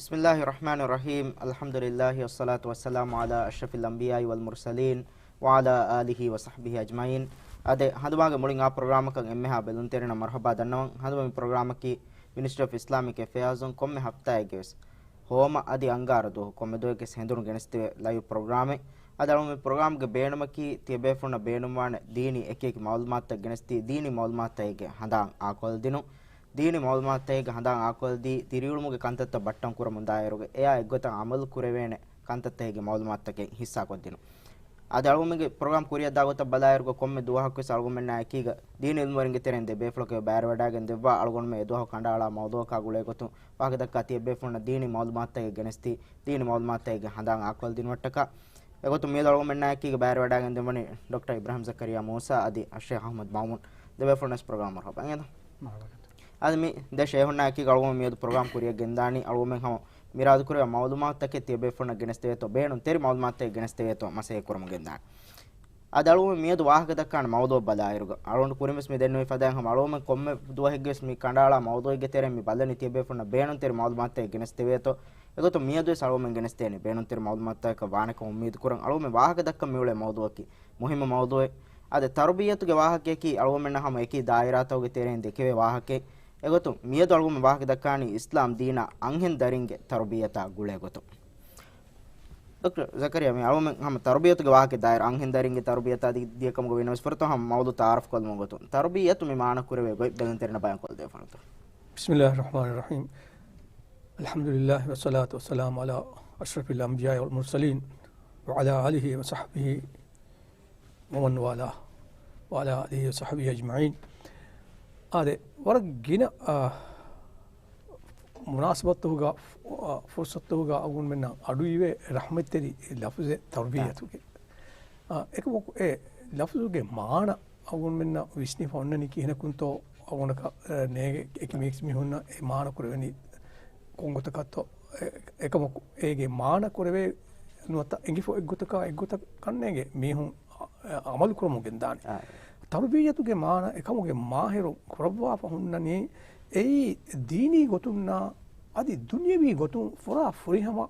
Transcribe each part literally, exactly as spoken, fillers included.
بسم الله الرحمن الرحيم. الحمد لله والصلاة والسلام على أشرف الأنبياء والمرسلين وعلى آله وصحبه أجمعين. އާދެ، ހަނދުމާގެ މުޅިން އާ ޕްރޮގްރާމަކަށް އެންމެހާ ބެލުންތެރިންނަށް މަރުޙަބާ ދަންނަވަން. ހަނދުމަ މި ޕްރޮގްރާމަކީ މިނިސްޓްރީ އޮފް އިސްލާމިކް އެފެއާޒުން ކޮންމެ ހަފްތާއެއްގެ ވެސް ހޯމަ އަދި އަންގާރަ ދުވަހު ކޮންމެ ދުވަހެއްގެ ހެނދުނު ގެނެސްދެވޭ ލައިވް ޕްރޮގްރާމެއް. އަދި އަޅުގަނޑު މި ޕްރޮގްރާމްގެ ބޭނުމަކީ ތިޔަބޭފުޅުންނަށް ބޭނުންވާނެ ދީނީ އެކިއެކި މައުލޫމާތުތައް ގެނެސްދީ، ދީނީ މައުލޫމާތުތަކެއްގެ ހަނދާން އާކޮށްދިނުން. ދީނީ މައުލޫމާތުތަކެއްގެ ހަނދާން އާކޮށްދީ، ދިރިއުޅުމުގެ ކަންތައްތައް ބައްޓަން ކުރަމުންދާއިރުގަ އެއާ އެއްގޮތަށް އަމަލު ކުރެވޭނެ ކަންތައްތަކެއްގެ މައުލޫމާތުތަކެއް ހިއްސާކޮށްދިނުން. އަދި އަޅުގަނޑުމެންގެ ޕްރޮގްރާމް ކުރިއަށްދާ ގޮތަށް ބަލާއިރުގަ ކޮންމެ ދުވަހަކުވެސް އަޅުގަނޑުމެންނާ އެކީގަ ދީނީ އިލްމުވެރިންގެ ތެރެއިން ދެބޭފުޅަކު ބައިވެރިވަޑައިގެން ދެއްވާ އަޅުގަނޑުމެން އެދުވަހު ކަނޑައަޅާ މައުޟޫއަކާ ގުޅޭގޮތުން ވާހަކަދައްކާ ތިޔަބޭފުޅުންނަށް ދީނީ މައުލޫމާތުތަކެއް ގެނެސްދީ، ދީނީ މައުލޫމާތުތަކެއްގެ ހަނދާން އާކޮށްދިނުމަށްޓަކާ. އެގޮތުން މިއަދު އަޅުގަނޑުމެންނާ އެކީގަ ބައިވެރިވަޑައިގެން ދެންވަނީ ޑޮކްޓަރ އިބްރާހިމް ޒަކަރިޔާ މޫސާ އަދި އައްޝޭޚް އަޙްމަދު މައުމޫން. ދެބޭފުޅުންނަށް ޕްރޮގްރާމަށް މަރުޙަބާ. އަދި މި ދެ ޝޭޚުންނާ އެކީގަ އަޅުގަނޑު މިއަދު ޕްރޮގްރާމް ކުރިއަށް ގެންދާނީ އަޅުގަނޑުމެން ހަމަ މިރާދުކުރެވޭ މައުލޫމާތުތަކެއް ތިޔަބޭފުޅުންނަށް ގެނެސްދެވޭތޯ، ބޭނުންތެރި މައުލޫމާތުތަކެއް ގެނެސްދެވޭތޯ މަސައްކަތް ކުރަމުން ގެންދާނެ. އަދި އަޅުގަނޑު މިއަދު ވާހަކަ ދައްކާނެ މައުޟޫއަށް ބަލާއިރުގަ، އަޅުގަނޑު ކުރިންވެސް މި ދެންނެވި ފަދައިން ހަމަ އަޅުގަނޑުމެން ކޮންމެ ދުވަހެއްގެވެސް މި ކަނޑައަޅާ މައުޟޫއެއްގެ ތެރެއިން މި ބަލަނީ ތިޔަބޭފުޅުންނަށް ބޭނުންތެރި މައުލޫމާތުތަކެއް ގެނެސްދެވޭތޯ. އެގޮތުން މިއަދުވެސް އަޅުގަނޑުމެން ގެނެސްދޭނެ ބޭނުންތެރި މައުލޫމާތުތަކަކަށް ވާނެކަމަށް އުއްމީދު ކުރަން. އަޅުގަނޑުމެން ވާހަކަ ދައްކަން މިއުޅޭ މައުޟޫއަކީ މުހިއްމު މައުޟޫއެއް. އާދެ، ތަރުބިއްޔަތުގެ ވާހަކަޔަކީ އަޅުގަނޑުމެންނަށް ހަމަ އެކި ދާއިރާތަކުގެ ތެރެއިން ދެކެވޭ ވާހަކައެއް. އެގޮތުން މިއަދު އަޅުގަނޑުމެން ވާހަކަ ދައްކާނީ އިސްލާމް ދީނާ އަންހެން ދަރިންގެ ތަރުބިއްޔަތާ ގުޅޭ ގޮތުން. ޑޮކްޓަރ ޒަކަރިޔާ، މި އަޅުގަނޑުމެން ހަމަ ތަރުބިއްޔަތުގެ ވާހަކަ ދާއިރު އަންހެން ދަރިންގެ ތަރުބިއްޔަތާ ދި-، ދިޔަ ކަމުގަ ވީނަމަވެސް ފުރަތަމަ ހަމަ މައުޟޫ ތައާރަފް ކޮށްލުމުގެ ގޮތުން ތަރުބިއްޔަތު މި މާނަ ކުރެވޭ ގޮތް ބެލުންތެރިންނަށް ބަޔާން ކޮށްދެވޭ ފަންތަ. بسم الله الرحمن الرحيم. الحمد لله والصلاة والسلام على أشرف الأنبياء والمرسلين وعلى آله وصحبه ومن والاه وعلى آله وصحبه أجمعين. އާދެ، ވަރަށް ގިނަ، އާ، މުނާސަބަތުގަ، އާ، ފުރުސަތުގަ އަޅުގަނޑުމެންނަށް އަޑުއިވޭ ރަޙްމަތްތެރި ލަފުޒެއް ތަރުބިއްޔަތުގެ. އާ، އެކަމަކު އެ ލަފުޒުގެ މާނަ އަޅުގަނޑުމެންނަށް ވިސްނިފަ އޮންނަނީ ކިހިނަކުންތޯ އަޅުގަނޑަކަށް، އެ، ނޭނގެ އެކި މީސް މީހުންނަށް އެ މާނަ ކުރެވެނީ ކޮންގޮތަކަށްތޯ؟ އެ، އެކަމަކު އޭގެ މާނަ ކުރެވޭ ނުވަތަ އެނގިފަ އެއްގޮތަކާ އެއްގޮތަށް ކަންނޭނގެ މީހުން އަ-، އަމަލު ކުރަމުން ގެންދާނެ. އާ. ތަރުބިއްޔަތުގެ މާނަ އެކަމުގެ މާހިރު ކުރައްވާފަ ހުންނަނީ އެއީ ދީނީ ގޮތުންނާ އަދި ދުނިޔަވީ ގޮތުން ފުރާ ފުރިހަމަ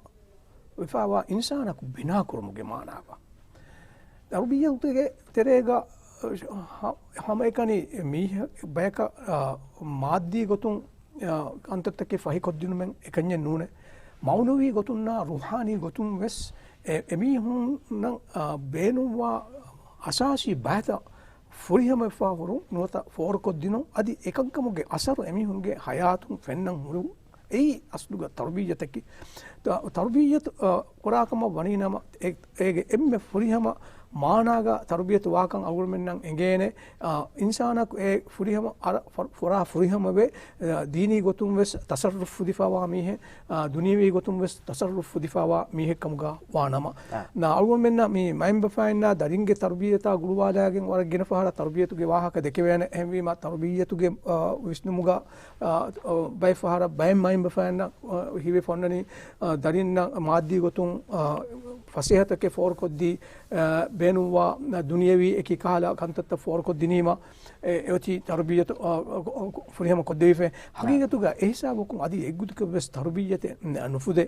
ވެފައިވާ އިންސާނަކު ބިނާ ކުރުމުގެ މާނާގަ. ތަރުބިއްޔަތުގެ ތެރޭގަ ހަ-، ހަމައެކަނި މީހެއް ބަޔަކަށް، އާ، މާއްދީ ގޮތުން، އާ، ކަންތައްތަކެއް ފަހިކޮށްދިނުމެއް އެކަންޏެއް ނޫނޭ. މައުނަވީ ގޮތުންނާ ރޫޙާނީ ގޮތުން ވެސް އެ-، އެމީހުންނަށް، އާ، ބޭނުންވާ އަސާސީ ބައިތައް ފުރިހަމަވެފަ ހުރުން ނުވަތަ ފޯރުކޮށްދިނުން އަދި އެކަންކަމުގެ އަސަރު އެމީހުންގެ ހަޔާތުން ފެންނަން ހުރުން. އެއީ އަސްލުގަ ތަރުބިއްޔަތަކީ. ތަ-، ތަރުބިއްޔަތު، އަ، ކުރާކަމަށް ވަނީނަމަ، އެ-، އޭގެ އެންމެ ފުރިހަމަ މާނާގަ ތަރުބިއްޔަތު ވާކަން އަޅުގަނޑުމެންނަށް އެނގޭނެ. އަ، އިންސާނަކު އެ ފުރިހަމަ އަރަ-، ފަ-، ފުރާ ފުރިހަމަވެ، އަ، ދީނީ ގޮތުން ވެސް ތަސައްރުފް ފުދިފަވާ މީހެއް، އަ، ދުނިޔަވީ ގޮތުން ވެސް ތަސައްރުފް ފުދިފަވާ މީހެއް ކަމުގަ ވާނަމަ. އަ، އަޅުގަނޑުމެންނަށް މި މައިންބަފައިންނާ ދަރިންގެ ތަރުބިއްޔަތާ ގުޅުވާލާގެން ވަރަށް ގިނަ ފަހަރަށް ތަރުބިއްޔަތުގެ ވާހަކަ ދެކެވޭނެ. އެހެންވީމަ ތަރުބިއްޔަތުގެ، އަ، ވިސްނުމުގަ އާ، އާ، ބައެއް ފަހަރަށް ބައެއް މައިންބަފައިންނަށް، އާ، ހީވެފަ އޮންނަނީ، އާ، ދަރިންނަށް މާއްދީ ގޮތުން، އާ، ފަސޭހަތަކެއް ފޯރުކޮށްދީ، އާ، ބޭނުންވާ ދުނިޔަވީ އެކި ކަހަލަ ކަންތައްތައް ފޯރުކޮށްދިނީމަ، އެ، އެއޮތީ ތަރުބިއްޔަތު، އާ، އާ، ފުރިހަމަ ކޮށްދެވިފަ. ހަގީގަތުގަ އެހިސާބަކުން އަދި އެއްގޮތަކަށް ވެސް ތަރުބިއްޔަތެއް ނުފުދޭ.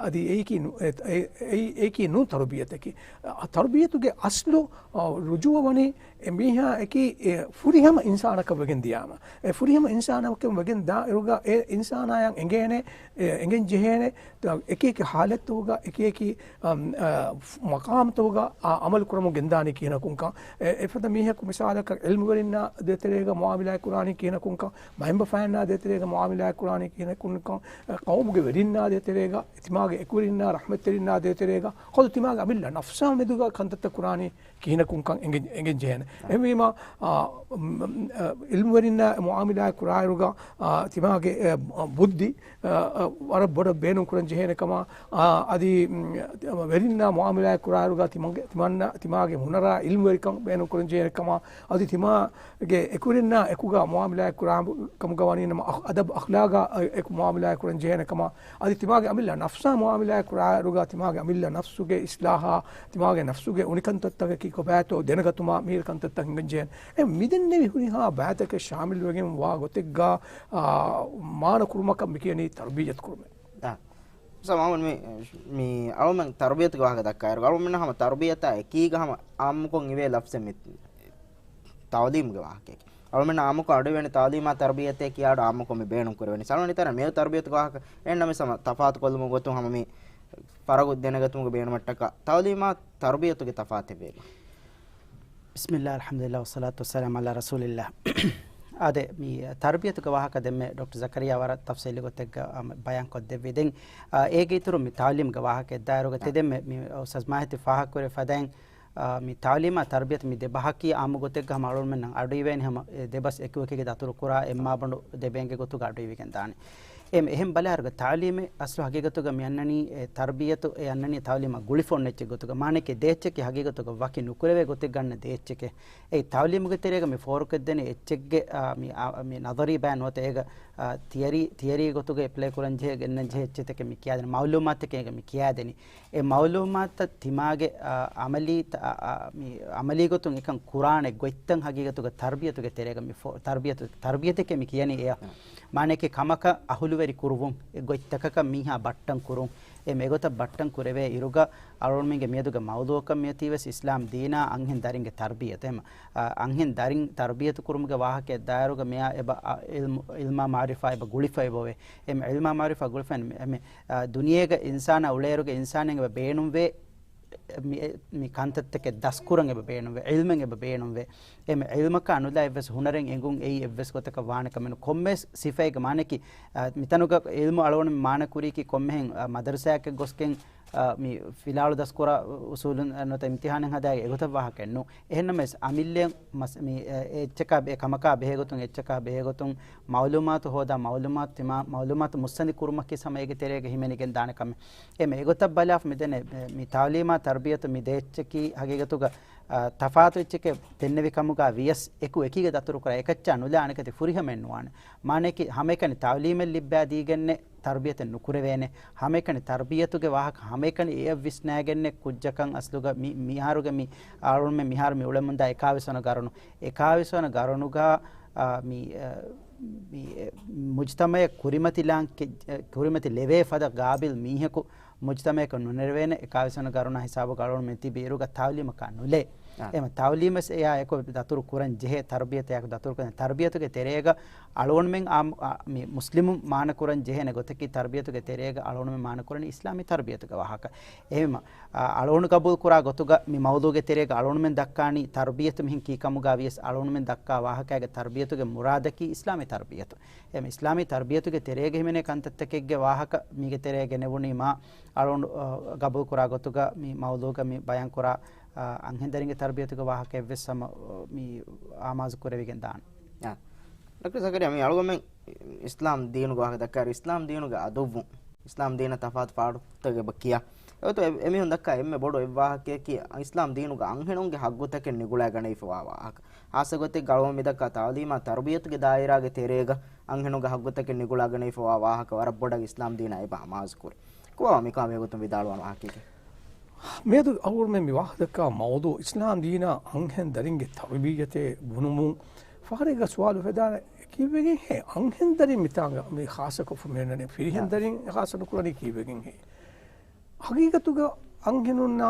އަދި އެއީކީ ނު-، އެ، އެ، އެއީ އެއީކީ ނޫން ތަރުބިއްޔަތަކީ. އާ، ތަރުބިއްޔަތުގެ އަސްލު، އާ، ރުޖޫއަ ވަނީ އެ މީހާ އެކީ، އެ، ފުރިހަމަ އިންސާނަކަށް ވެގެން ދިޔާމަ، އެ ފުރިހަމަ އިންސާނަކަށް ވެގެން ދާ އިރުގަ އެ އިންސާނާޔަށް އެނގޭނެ، އެ، އެނގެން ޖެހޭނެ، އެކި އެކި ހާލަތްތަކުގަ، އެކި އެކި، އަމް، އަ، މަޤާމްތަކުގަ އަ، އަމަލު ކުރަމުން ގެންދާނީ ކިހިނަކުންކަން. އެ، އެފަދަ މީހަކު މިސާލަކަށް ޢިލްމުވެރިންނާ ދޭތެރޭގަ މުޢާމަލާތް ކުރާނީ ކިހިނަކުންކަން، މައިންބަފައިންނާ ދޭތެރޭގަ މުޢާމަލާތް ކުރާނީ ކިހިނަކުންކަން، އެ، ޤައުމުގެ ވެރިންނާ ދޭތެރޭގަ، ތިމާގެ އެކުވެރިންނާ ރަޙްމަތްތެރިންނާ ދޭތެރޭގަ، ޚުދު ތިމާގެ އަމިއްލަ ނަފްސާ މެދުގަ ކަންތައްތައް ކުރާނީ ކިހިނަކުންކަން އެނގެ-، އެނގެން ޖެހޭނެ. އެހެންވީމަ، އާ، މް، އާ، ޢިލްމުވެރިންނާ މުޢާމަލާތް ކުރާއިރުގަ، އާ، ތިމާގެ، އެ، ބުއްދި، އާ، އާ، ވަރަށް ބޮޑަށް ބޭނުން ކުރަން ޖެހޭނެ ކަމަށް، އާ، އަދި، މް، ވެރިންނާ މުޢާމަލާތް ކުރާއިރުގަ ތިމަގެ، ތިމަންނަ، ތިމާގެ ހުނަރާ ޢިލްމުވެރިކަން ބޭނުން ކުރަން ޖެހޭނެ ކަމަށް، އަދި ތިމާގެ އެކުވެރިންނާ އެކުގަ މުޢާމަލާތް ކުރާ ކަމުގަ ވަނީ ނަމަ، އަ-، އަދަބު އަޚްލާގާ އެކު މުޢާމަލާތް ކުރަން ޖެހޭނެ ކަމަށް، އަދި ތިމާގެ އަމިއްލަ ނަފްސާ މުޢާމަލާތް ކުރާއިރުގަ ތިމާގެ އަމިއްލަ ނަފްސުގެ އިޞްލާޙާ، ތިމާގެ ނަފްސުގެ އުނިކަންތައްތަކަކީ ކޮބާތޯ ދެނެގަތުމަށް މިހިރި ކަންތައްތައް ހިނގަން ޖެހޭނެ. އެ މިދެންނެވި ހުރިހާ ބައިތަކެއް ޝާމިލްވެގެން ވާ ގޮތެއްގަ، އާ، މާނަ ކުރުމަކަށް މި ކިޔަނީ ތަރުބިއްޔަތު ކުރުމޭ. އާ. މި، މި އަޅުމެން ތަރުބިޔަތުގެ ވާހަކަ ދައްކާއިރު، އަޅުމެންނަށް ހަމަ ތަރުބިޔަތާ އެކީގަ ހަމަ އާއްމުކޮށް އިވޭ ލަފްޒެއް މި ތައުލީމުގެ ވާހަކައެކޭ. އަޅުމެންނަށް އާއްމުކޮށް އަޑުއިވޭނެ ތައުލީމާ ތަރުބިޔަތޭ ކިޔާ އަޑު އާއްމުކޮށް މި ބޭނުން ކުރެވޭނެ. ސަލްމަން އިތާރަ މިއޮތް ތަރުބިޔަތުގެ ވާހަކަ އެހެންނަމަވެސް ހަމަ ތަފާތު ކޮށްލުމުގެ ގޮތުން ހަމަ މި ފަރަގު ދެނެގަތުމުގެ ބޭނުމަށްޓަކާ ތައުލީމާ ތަރުބިޔަތުގެ ތަފާތެއް ވޭބާ؟ ބިސްމިއްލާ، އަލްޙަމްދުލިއްލާ، ވައްޞަލާތު ވައްސަލާމު ޢަލާ ރަސޫލިއްލާ. އާދެ، މި ތަރުބިޔަތުގެ ވާހަކަ ދެންމެ ޑޮކްޓަރ ޒަކަރިޔާ ވަރަށް ތަފްސީލީ ގޮތެއްގަ، އަ، ބަޔާން ކޮށްދެއްވި. ދެން، އ، އޭގެ އިތުރު މި ތައުލީމްގެ ވާހަކަ އެއްދާއިރުގަ ތެދެންމެ މި އުސްތާޛް މާހިތި ފާހަގަކުރެ ފަދައިން، އ، މި ތައުލީމާ ތަރުބިޔަތު މި ދެ ބަހަކީ އާއްމު ގޮތެއްގަ ހަމަ އަޅުގަނޑުމެންނަށް އަޑުއިވޭނެ ހަމަ އެ ދެބަސް އެކުއެކީގަ ދަތުރުކުރާ އެއްމާބަނޑު ދެބޭންގެ ގޮތުގަ އަޑުއިވިގެން ދާނެ. އެހެން ބަލާއިރުގަ ތައުލީމެއް އަސްލު ހަގީގަތުގަ މި އަންނަނީ އެ ތަރުބިޔަތު، އެ އަންނަނީ ތައުލީމާ ގުޅިފަ އޮންނަ އެއްޗެއް ގޮތުގަ. މާނައަކީ ދޭއްޗަކީ ހަގީގަތުގަ ވަކި ނުކުރެވޭ ގޮތެއްގަ އަންނަ ދޭއްޗެކޭ. އެ ތައުލީމުގެ ތެރޭގަ މި ފޯރުކޮށްދޭނެ އެއްޗެއްގެ، އާ، މި، އާ، މި ނަޒަރީ ބަޔާން ނުވަތަ އޭގަ، އާ، ތިއަރީ، ތިއަރީ ގޮތުގަ އެޕްލައި ކުރަން ޖެހޭ، ގެންނަން ޖެހޭ އެއްޗެއްތަކެއް މި ކިޔާދެނީ. މައުލޫމާތުތަކެއް މި ކިޔާދެނީ. އެ މައުލޫމާތުތައް ތިމާގެ، އާ، އަމަލީ ތަ-، އާ، އާ، މި އަމަލީ ގޮތުން އެކަން ކުރާނެ ގޮތްތައް ހަގީގަތުގަ ތަރުބިޔަތުގެ ތެރޭގަ މި ފޯ-، ތަރުބިޔަތު، ތަރުބިޔަތެކޭ މި ކިޔަނީ އެޔަށް. މާނައަކީ ކަމަކަށް އަހުލުވެރި ކުރުވުން، އެ ގޮތްތަކަކަށް މީހާ ބައްޓަން ކުރުން. އެ މެގޮތަށް ބައްޓަން ކުރެވޭ އިރުގަ އަޅުގަނޑުމެންގެ މިއަދުގެ މައުޟޫޢަކަށް މިއޮތީވެސް އިސްލާމް ދީނާ އަންހެން ދަރިންގެ ތަރުބިޔަތު. އެމަ، އަ، އަންހެން ދަރިން ތަރުބިޔަތު ކުރުމުގެ ވާހަކައެއް ދާއިރުގަ މިއާ އެބަ، އަ، ޢިލްމު، ޢިލްމާ މަޢުރިފާ އެބަ ގުޅިފަ އެބަވޭ. އެމެ ޢިލްމާ މަޢުރިފާ ގުޅިފަ އެމެ، އެމެ، އަ، ދުނިޔޭގަ އިންސާނާ އުޅޭއިރުގަ އިންސާނެއް އެބަ ބޭނުންވޭ. މި، މި ކަންތައްތަކެއް ދަސްކުރަން އެބަ ބޭނުންވޭ، ޢިލްމެއް އެބަ ބޭނުންވޭ. އެމެ ޢިލްމަކާ ނުލާ އެއްވެސް ހުނަރެއް އެނގުން އެއީ އެއްވެސް ގޮތަކަށް ވާނެ ކަމެއް ނޫން. ކޮންމެސް ސިފައެއްގެ މާނައަކީ، އަ، މިތަނުގަ ޢިލްމު އަޅުގަނޑު މާނަ ކުރީކީ ކޮންމެހެން، އަ، މަދަރުސާއަކަށް ގޮސްގެން، އަ، މި ފިލާވަޅު ދަސްކުރާ އުސޫލުން، އަ، ނުވަތަ އިމްތިޙާނެއް ހަދާގެ އެގޮތަށް ވާހަކައެއް ނޫން. އެހެންނަމަވެސް އަމިއްލައަށް މަސް-، މި، އެ، އެއްޗަކާ ބެ-، ކަމަކާ ބެހޭގޮތުން، އެއްޗަކާ ބެހޭގޮތުން މައުލޫމާތު ހޯދާ، މައުލޫމާތު ތިމާ، މައުލޫމާތު މުއްސަނދި ކުރުމަކީ ހަމަ އޭގެ ތެރޭގަ ހިމެނިގެން ދާނެ ކަމެއް. އެމެ އެގޮތަށް ބަލާފަ މިދެނެ، މި ތައުލީމާ ތަރުބިޔަތު މި ދޭއްޗަކީ ހަގީގަތުގަ، އާ، ތަފާތު އެއްޗެކޭ ދެންނެވި ކަމުގަ ވިޔަސް އެކު އެކީގަ ދަތުރުކުރާ އެކައްޗާ ނުލާ އަނެކަތި ފުރިހަމައެއް ނުވާނެ. މާނައަކީ ހަމައެކަނި ތައުލީމެއް ލިއްބާ ދީގެންނެއް ތަރުބިޔަތެއް ނުކުރެވޭނެ. ހަމައެކަނި ތަރުބިޔަތުގެ ވާހަކަ ހަމައެކަނި އެއަށް ވިސްނާގެންނެއް ކުއްޖަކަށް އަސްލުގަ މި-، މިހާރުގެ މި އަޅުގަނޑުމެން މިހާރު މި އުޅެމުންދާ އެކާވީސް ވަނަ ގަރުނު، އެކާވީސް ވަނަ ގަރުނުގަ، އާ، މި، އާ، މި، އެ، މުޖުތަމަޢަށް ކުރިމަތިލާން ކެ-، އެ، ކުރިމަތި ލެވޭ ފަދަ ގާބިލް މީހަކު މުޖުތަމަޢަކަށް ނުނެރެވޭނެ. އެކާވީސް ވަނަ ގަރުނާ ހިސާބުގަ އަޅުގަނޑުމެން ތިބި އިރުގަ ތައުލީމަކާ ނުލޭ. އާ. އެމަ ތައުލީމަސް އެޔާ އެކު ދަތުރު ކުރަން ޖެހޭ، ތަރުބިޔަތަށް އެކު ދަތުރު ކުރަން. ތަރުބިޔަތުގެ ތެރޭގަ އަޅުގަނޑުމެން އާ، އާ، މި މުސްލިމުން މާނަ ކުރަން ޖެހޭނެ ގޮތަކީ ތަރުބިޔަތުގެ ތެރޭގަ އަޅުގަނޑުމެން މާނަ ކުރަނީ އިސްލާމީ ތަރުބިޔަތުގެ ވާހަކަ. އެހެންމަ، އާ، އަޅުގަނޑު ގަބޫލު ކުރާ ގޮތުގަ މި މައުޟޫޢުގެ ތެރޭގަ އަޅުގަނޑުމެން ދައްކާނީ ތަރުބިޔަތު މިހެން ކީ ކަމުގަ ވިޔަސް އަޅުގަނޑުމެން ދައްކާ ވާހަކައިގެ ތަރުބިޔަތުގެ މުރާދަކީ އިސްލާމީ ތަރުބިޔަތު. އެމެ އިސްލާމީ ތަރުބިޔަތުގެ ތެރޭގަ ހިމެނޭ ކަންތައްތަކެއްގެ ވާހަކަ މީގެ ތެރޭގަ ނެވުނީމާ އަޅުގަނޑު، އަ، ގަބޫލު ކުރާ ގޮތުގަ މި މައުޟޫޢުގަ މި ބަޔާން ކުރާ، އަ، އަންހެން ދަރިންގެ ތަރުބިޔަތުގެ ވާހަކަ އެއްވެސް ހަމަ، އަ، މި އާމާޒު ކުރެވިގެން ދާނެ. އާ. ޑޮކްޓަރ ޒަކަރިޔާ، މި އަޅުގަނޑުމެން އިސްލާމް ދީނުގެ ވާހަކަ ދައްކާއިރު، އިސްލާމް ދީނުގެ އަދުއްވުން، އިސްލާމް ދީނަށް ތަފާތު ފާޑުތަކެއް އެބަ ކިޔާ. އެގޮތުން އެ-، އެމީހުން ދައްކާ އެންމެ ބޮޑު އެއް ވާހަކަޔަކީ، އިސްލާމް ދީނުގަ އަންހެނުންގެ ހައްގުތަކެއް ނިގުޅާގަނެވިފައިވާ ވާހަކަ. ހާއްސަ ގޮތެއްގަ އަޅުގަނޑު މި ދައްކާ ތައުލީމާ ތަރުބިޔަތުގެ ދާއިރާގެ ތެރޭގަ އަންހެނުންގެ ހައްގުތަކެއް ނިގުޅާގަނެވިފައިވާ ވާހަކަ ވަރަށް ބޮޑަށް އިސްލާމް ދީނާ އެބަ އަމާޒު ކުރޭ. ކޮބާ މިކަހަލަ ގޮތުން ވިދާޅުވާ ވާހަކައެކޭ؟ މިއަދު އަޅުގަނޑުމެން މި ވާހަކަ ދައްކާ މައުޟޫޢު އިސްލާމް ދީނާ އަންހެން ދަރިންގެ ތަރުބިޔަތޭ ބުނުމުން ފަހަރެއްގަ ސުވާލު އުފެދާނެ، ކީއްވެގެންހޭ އަންހެން ދަރިން މިތާނގަ މި ޚާއްޞަކޮށްފަ މިއޮންނަނީ؟ ފިރިހެން އާ. ދަރިން ޚާއްޞަ ނުކުރަނީ ކީއްވެގެންހޭ؟ ހަގީގަތުގަ އަންހެނުންނާ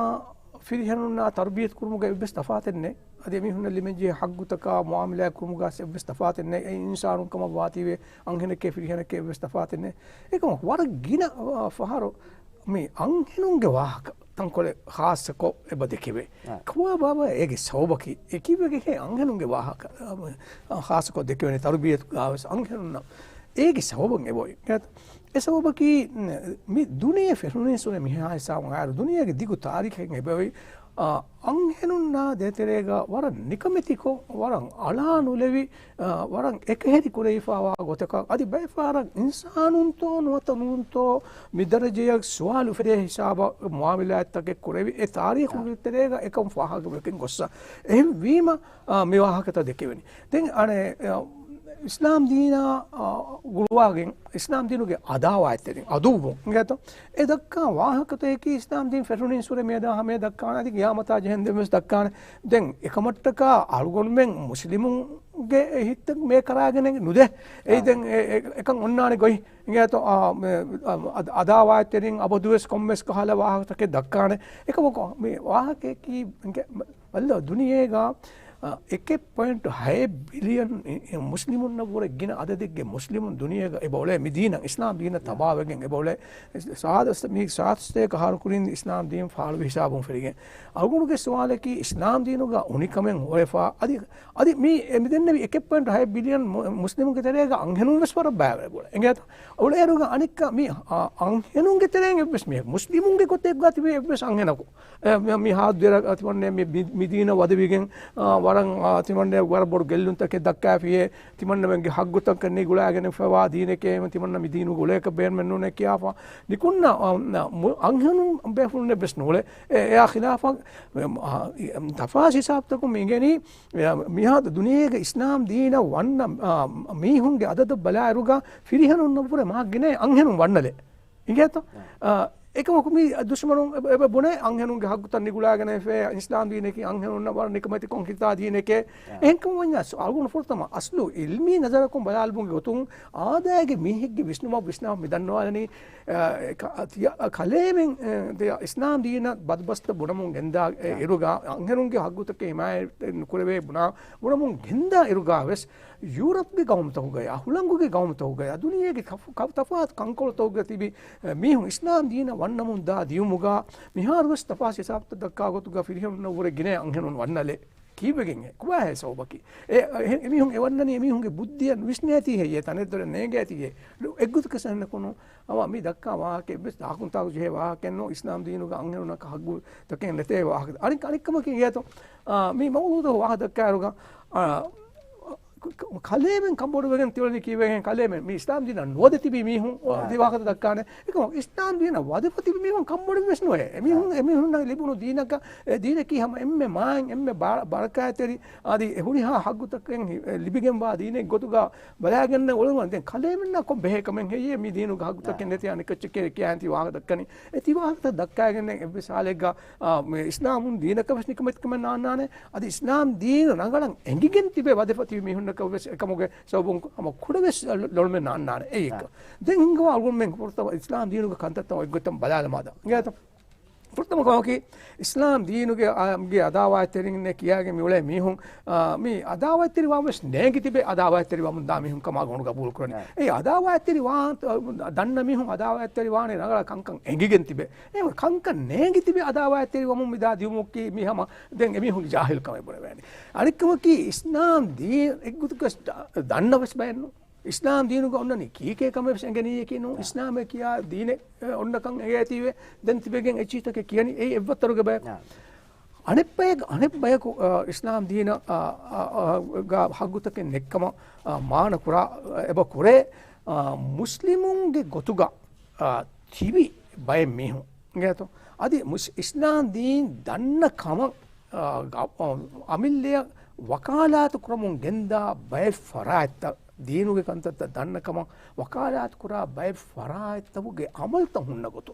ފިރިހެނުންނާ ތަރުބިޔަތު ކުރުމުގަ އެއްވެސް ތަފާތެއް ނެތް. އަދި އެމީހުންނަށް ލިބެންޖެހޭ ހައްގުތަކާ މުޢާމަލާތް ކުރުމުގަ އެއްވެސް ތަފާތެއް ނެތް. އެ އިންސާނުން ކަމަށް ވާތީވެ އަންހެނެކޭ ފިރިހެނެކޭ އެއްވެސް ތަފާތެއް ނެތް. އެކަމަކު ވަރަށް ގިނަ، އާ، ފަހަރު މި އަންހެނުންގެ ވާހަކަ ތަންކޮޅެއް ޚާއްޞަކޮށް އެބަ ދެކެވޭ. އާ. ކޮބާބާ އޭގެ ސަބަބަކީ؟ އެ ކީއްވެގެންހޭ އަންހެނުންގެ ވާހަކަ، އާ، ޚާއްޞަކޮށް ދެކެވޭނެ ތަރުބިޔަތުގަވެސް އަންހެނުންނަށް؟ އޭގެ ސަބަބުން އެބައޮތް. އެ ސަބަބަކީ، މި ދުނިޔެ ފެށުނީސް މިހާ ހިސާބުން އައިރު ދުނިޔޭގެ ދިގު ތާރީޚެއް އެބައޮތް، އާ، އަންހެނުންނާ ދޭތެރޭގަ ވަރަށް ނިކަމެތިކޮށް، ވަރަށް އަޅާ ނުލެވި، އާ، ވަރަށް އެކަހެރި ކުރެވިފައިވާ ގޮތަކަށް އަދި ބައެއް ފަހަރަށް އިންސާނުންތޯ ނުވަތަ ނޫންތޯ މި ދަރަޖަޔަށް ސުވާލު އުފެދޭ ހިސާބަށް މުޢާމަލާތްތަކެއް ކުރެވި އެ ތާރީޚުގެ ތެރޭގަ އެކަން ފާހަގަވެގެން ގޮއްސަ. އެހެންވީމަ، އާ، މި ވާހަކަތައް ދެކެވެނީ. ދެން އަނެއް، އާ، އިސްލާމް ދީނާ، އާ، ގުޅުވާގެން އިސްލާމް ދީނުގެ އަދާވާތްތެރިން، އަދުއްވުން އިނގޭތޯ؟ އެ ދައްކާ ވާހަކަތަކަކީ އިސްލާމް ދީން ފެށުނީން ސުރެ މިއަދާ ހަމަޔަށް ދައްކާނެ. އަދި ގިޔާމަތާ ޖެހެންދެން ވެސް ދައްކާނެ. ދެން އެކަމަށްޓަކާ އަޅުގަނޑުމެން މުސްލިމުންގެ ހިތަށް މޭ ކަރާގެނެއް ނުދޭ. އެއީ ދެން އެ، އެ، އެކަން އޮންނާނެ ގޮތް. އިނގޭތޯ، އާ، މެ، އަ، އަދާވާތްތެރިން އަބަދުވެސް ކޮންމެސް ކަހަލަ ވާހަކަތަކެއް ދައްކާނެ. އެކަމަކު މި ވާހަކައަކީ އިނގޭ، ބަލަ ދުނިޔޭގަ، އަ، އެކެއް ޕޮއިންޓު ހައެއް ބިލިއަން އި، އި، މުސްލިމުންނަށްވުރެ ގިނަ އަދަދެއްގެ މުސްލިމުން ދުނިޔޭގަ އެބައުޅޭ މި ދީނަށް އިސްލާމް ދީނަށް ތަބާވެގެން އެބައުޅޭ. ސާދަ، މި ސާދަ ސަތޭކަ އަހަރު ކުރިން އިސްލާމް ދީން ފާޅުވި ހިސާބުން ފެށިގެން. އަޅުގަނޑުގެ ސުވާލަކީ އިސްލާމް ދީނުގަ އުނިކަމެއް ހޮވެފަ އަދި، އަދި މި އެ މި ދެންނެވި އެކެއް ޕޮއިންޓު ހައެއް ބިލިއަން މު، މުސްލިމުންގެ ތެރޭގަ އަންހެނުން ވެސް ވަރަށް ބައިވެރި ބޮޑެ. އެނގޭތަ؟ އުޅޭއިރުގަ އަނެއްކާ މި، އާ، އަންހެނުންގެ ތެރެއިން އެއްވެސް މީހެއް، މުސްލިމުންގެ ގޮތެއްގަ ތިބޭ އެއްވެސް އަންހެނަކު، އެ، މި، މި ހާދަ ދެރަ، ތިމަންނެ މި، މި، މި ދީނަށް ވަދެވިގެން، އާ، ވަރަށް، އާ، ތިމަންނެ ވަރަށް ބޮޑު ގެއްލުންތަކެއް ދައްކާފިޔޭ، ތިމަންނަމެންގެ ހައްގުތަކަށް ނިގުޅާގެނެފައިވާ ދީނެކޭ، ތިމަންނަ މި ދީނުގަ އުޅޭކަށް ބޭނުމެއް ނޫނޭ ކިޔާފަ. ނިކުންނަ، އާ، މު، އަންހެނުން ބޭފުޅުން އެއްވެސް ނޫޅޭ. އެ، އެއާ ޚިލާފަށް، އާ، ތަފާސް ހިސާބުތަކުން މި އިނގެނީ، އެ، މިހާދު ދުނިޔޭގެ އިސްލާމް ދީނަށް ވަންނަ، އާ، މީހުންގެ އަދަދަށް ބަލާއިރުގަ ފިރިހެނުންނަށްވުރެ މާ ގިނަ އަންހެނުން ވަންނަލޭ. އިނގޭތޯ؟ އާ، އެކަމަކު މި ދުޝްމަނުން އެބަ، އެބަ ބުނޭ އަންހެނުންގެ ހައްގުތައް ނިގުޅާގެނެފޭ، އިސްލާމް ދީނަކީ އަންހެނުންނަށް ވަރަށް ނިކަމެތިކޮށް ހިތާ ދީނެކޭ. އެހެންކަމަށް ވަންޏާ ސު، އަޅުގަނޑު ފުރަތަމަ އަސްލު އިލްމީ ނަޒަރަކުން ބަލާލުމުގެ ގޮތުން އާދައިގެ މީހެއްގެ ވިސްނުމަށް ވިސްނާ މި ދަންނަވާލަނީ، އެ، ކަ-، ތިޔަ-، ކަލޭމެން، އެ، ތިޔަ-، އިސްލާމް ދީނަށް ބަދުބަސްތައް ބުނަމުން ގެންދާ، އެ، އިރުގަ އަންހެނުންގެ ހައްގުތަކެއް ހިމާޔަތް ނުކުރެވޭ ބުނާ، ބުނަމުން ގެންދާ އިރުގަ ވެސް ޔޫރަޕްގެ ގައުމުތަކުގައި، ހުޅަނގުގެ ގައުމުތަކުގައި، ދުނިޔޭގެ ތަފ-، ކަ-، ތަފާތު ކަންކޮޅުތަކުގަ ތިބި، އެ، މީހުން އިސްލާމް ދީނަށް ވަންނަމުން ދާ ދިޔުމުގަ މިހާރު ވެސް ތަފާސް ހިސާބުތައް ދައްކާ ގޮތުގަ ފިރިހެނުންނަށް ވުރެ ގިނަ އަންހެނުން ވަންނަލޭ. ކީއްވެގެންހޭ؟ ކޮބާހޭ ސަބަބަކީ؟ އެ، އެ، އެމީހުން އެ ވަންނަނީ އެމީހުންގެ ބުއްދިއަށް ނުވިސްނޭތީ ހެއްޔޭ؟ ތަނެއްދޮރެއް ނޭނގޭތީ ހެއްޔޭ؟ އެއްގޮތަކަށް ސަންނަކުނު އަވަ މި ދައްކާ ވާހަކަ އެއްވެސް ތާކުންތާކު ޖެހޭ ވާހަކައެއް ނޫން. އިސްލާމް ދީނުގަ އަންހެނުންނަކަށް ހައްގުތަކެއް ނެތޭ ވާހަކަ. އަނެއް، އަނެއްކަމަކީ އިނގޭތޯ؟ އާ، މި މައުޟޫޢުތަކުގެ ވާހަކަ ދައްކާއިރުގަ، އާ، ކަ-، ކަ-، ކަލޭމެން ކަންބޮޑުވެގެން ތިއުޅެނީ ކީއްވެގެން؟ ކަލޭމެން މި އިސްލާމް ދީނަށް ނުވަދެ ތިބި މީހުން އާ. ދި ވާހަކަ ދައްކާނެ. އެކަމަކު އިސްލާމް ދީނަށް ވަދެފަ ތިބި މީހުން ކަންބޮޑުވެސް ނުވޭ. އެމީހުން، އާ. އެމީހުންނަށް ލިބުނު ދީނަކަށް، އެ ދީނަކީ ހަމަ އެންމެ މާތް، އެންމެ ބަ-، ބަރަކާތްތެރި، އަދި އެ ހުރިހާ ހައްގުތަކެއް ހި-، އެ ލިބިގެންވާ ދީނެއް ގޮތުގަ ބަލާގެން އުޅުނު. ދެން ކަލޭމެންނާ ކޮން ބެހޭ ކަމެއް ހެއްޔޭ މި ދީނުގަ ހައްގުތަކެއް ނެތި އަނެކައްޗެކޭ ކިޔާ ތި ވާހަކަ ދައްކަނީ؟ އެ ތި ވާހަކަތައް ދައްކާގެން އެއްވެސް ހާލެއްގަ، އާ، މި އިސްލާމުން ދީނަކަށް ވެސް ނިކަމެތިކަމެއް ނާންނާނެ. އަދި އިސްލާމް ދީން ރަނގަޅަށް އެނގިގެން ތިބޭ ވަދެފަ ތިބި މީހުންނަކަށް ވެސް އެކަމުގެ ސަބަބުން ހަމަ ކުޑަވެސް ލޮ-، ލޮޅުމެއް ނާންނާނެ. އެއީ އެކަ. އާ. ދެން ހިނގަވާ އަޅުގަނޑުމެން ފުރަތަމަ އިސްލާމް ދީނުގެ ކަންތައްތައް އޮތްގޮތަށް ބަލާލަމާ ދާ. އިނގޭތަ؟ ފުރަތަމަ ކަމަކީ، އިސްލާމް ދީނުގެ، އާ، ގެ އަދާވާތްތެރިންނޭ ކިޔާގެން މިއުޅޭ މީހުން، އާ، މި އަދާވާތްތެރިވާން ވެސް ނޭނގި ތިބެ އަދާވާތްތެރިވަމުން ދާ މީހުން ކަމާ ގޮނޑު ގަބޫލު ކުރަނީ. އާ. އެ އަދާވާތްތެރިވާން، ދަންނަ މީހުން އަދާވާތްތެރިވާނީ ރަނގަޅަށް ކަންކަން އެނގިގެން ތިބެ. އެ ކަންކަން ނޭނގި ތިބެ އަދާވާތްތެރިވަމުން މިދާ ދިޔުމަކީ މި ހަމަ ދެން އެމީހުންގެ ޖާހިލްކަމެއް ބުނެވޭނެ. އަނެއްކަމަކީ، އިސްލާމް ދީން އެއްގޮތަކަށް ދަންނަ ވެސް ބައެއް ނޫން. އިސްލާމް ދީނުގަ އޮންނަނީ ކީކޭ ކަމެއް ވެސް އެނގެނީއެކޭ ނޫން. އާ. އިސްލާމޭ ކިޔާ ދީނެއް، އެ، އޮންނަކަން އެނގޭތީވެ. ދެން ތިބެގެން އެއްޗިހިތަކެއް ކިޔަނީ އެއީ އެއްވައްތަރުގެ ބަޔަކު. އާ. އަނެއް ބަޔަކު، އަނެއް ބަޔަކު، އާ، އިސްލާމް ދީނަށް، އާ، އާ، އާ، ގާ ހައްގުތަކެއް ނެއްކަމަށް، އާ، މާނަ ކުރާ، އާ، އެބަ ކުރޭ، އާ، މުސްލިމުންގެ ގޮތުގަ، އާ، ތިބި ބައެއް މީހުން. އިނގޭތޯ؟ އަދި މުސް-، އިސްލާމް ދީން ދަންނަ ކަމަށް، އާ، ގަ-، އާ، އަމިއްލައަށް ވަކާލާތު ކުރަމުން ގެންދާ ބައެއް ފަރާތްތައް، ދީނުގެ ކަންތައްތައް ދަންނަ ކަމަށް ވަކާލާތު ކުރާ ބައެއް ފަރާތްތަކުގެ އަމަލުތައް ހުންނަ ގޮތު.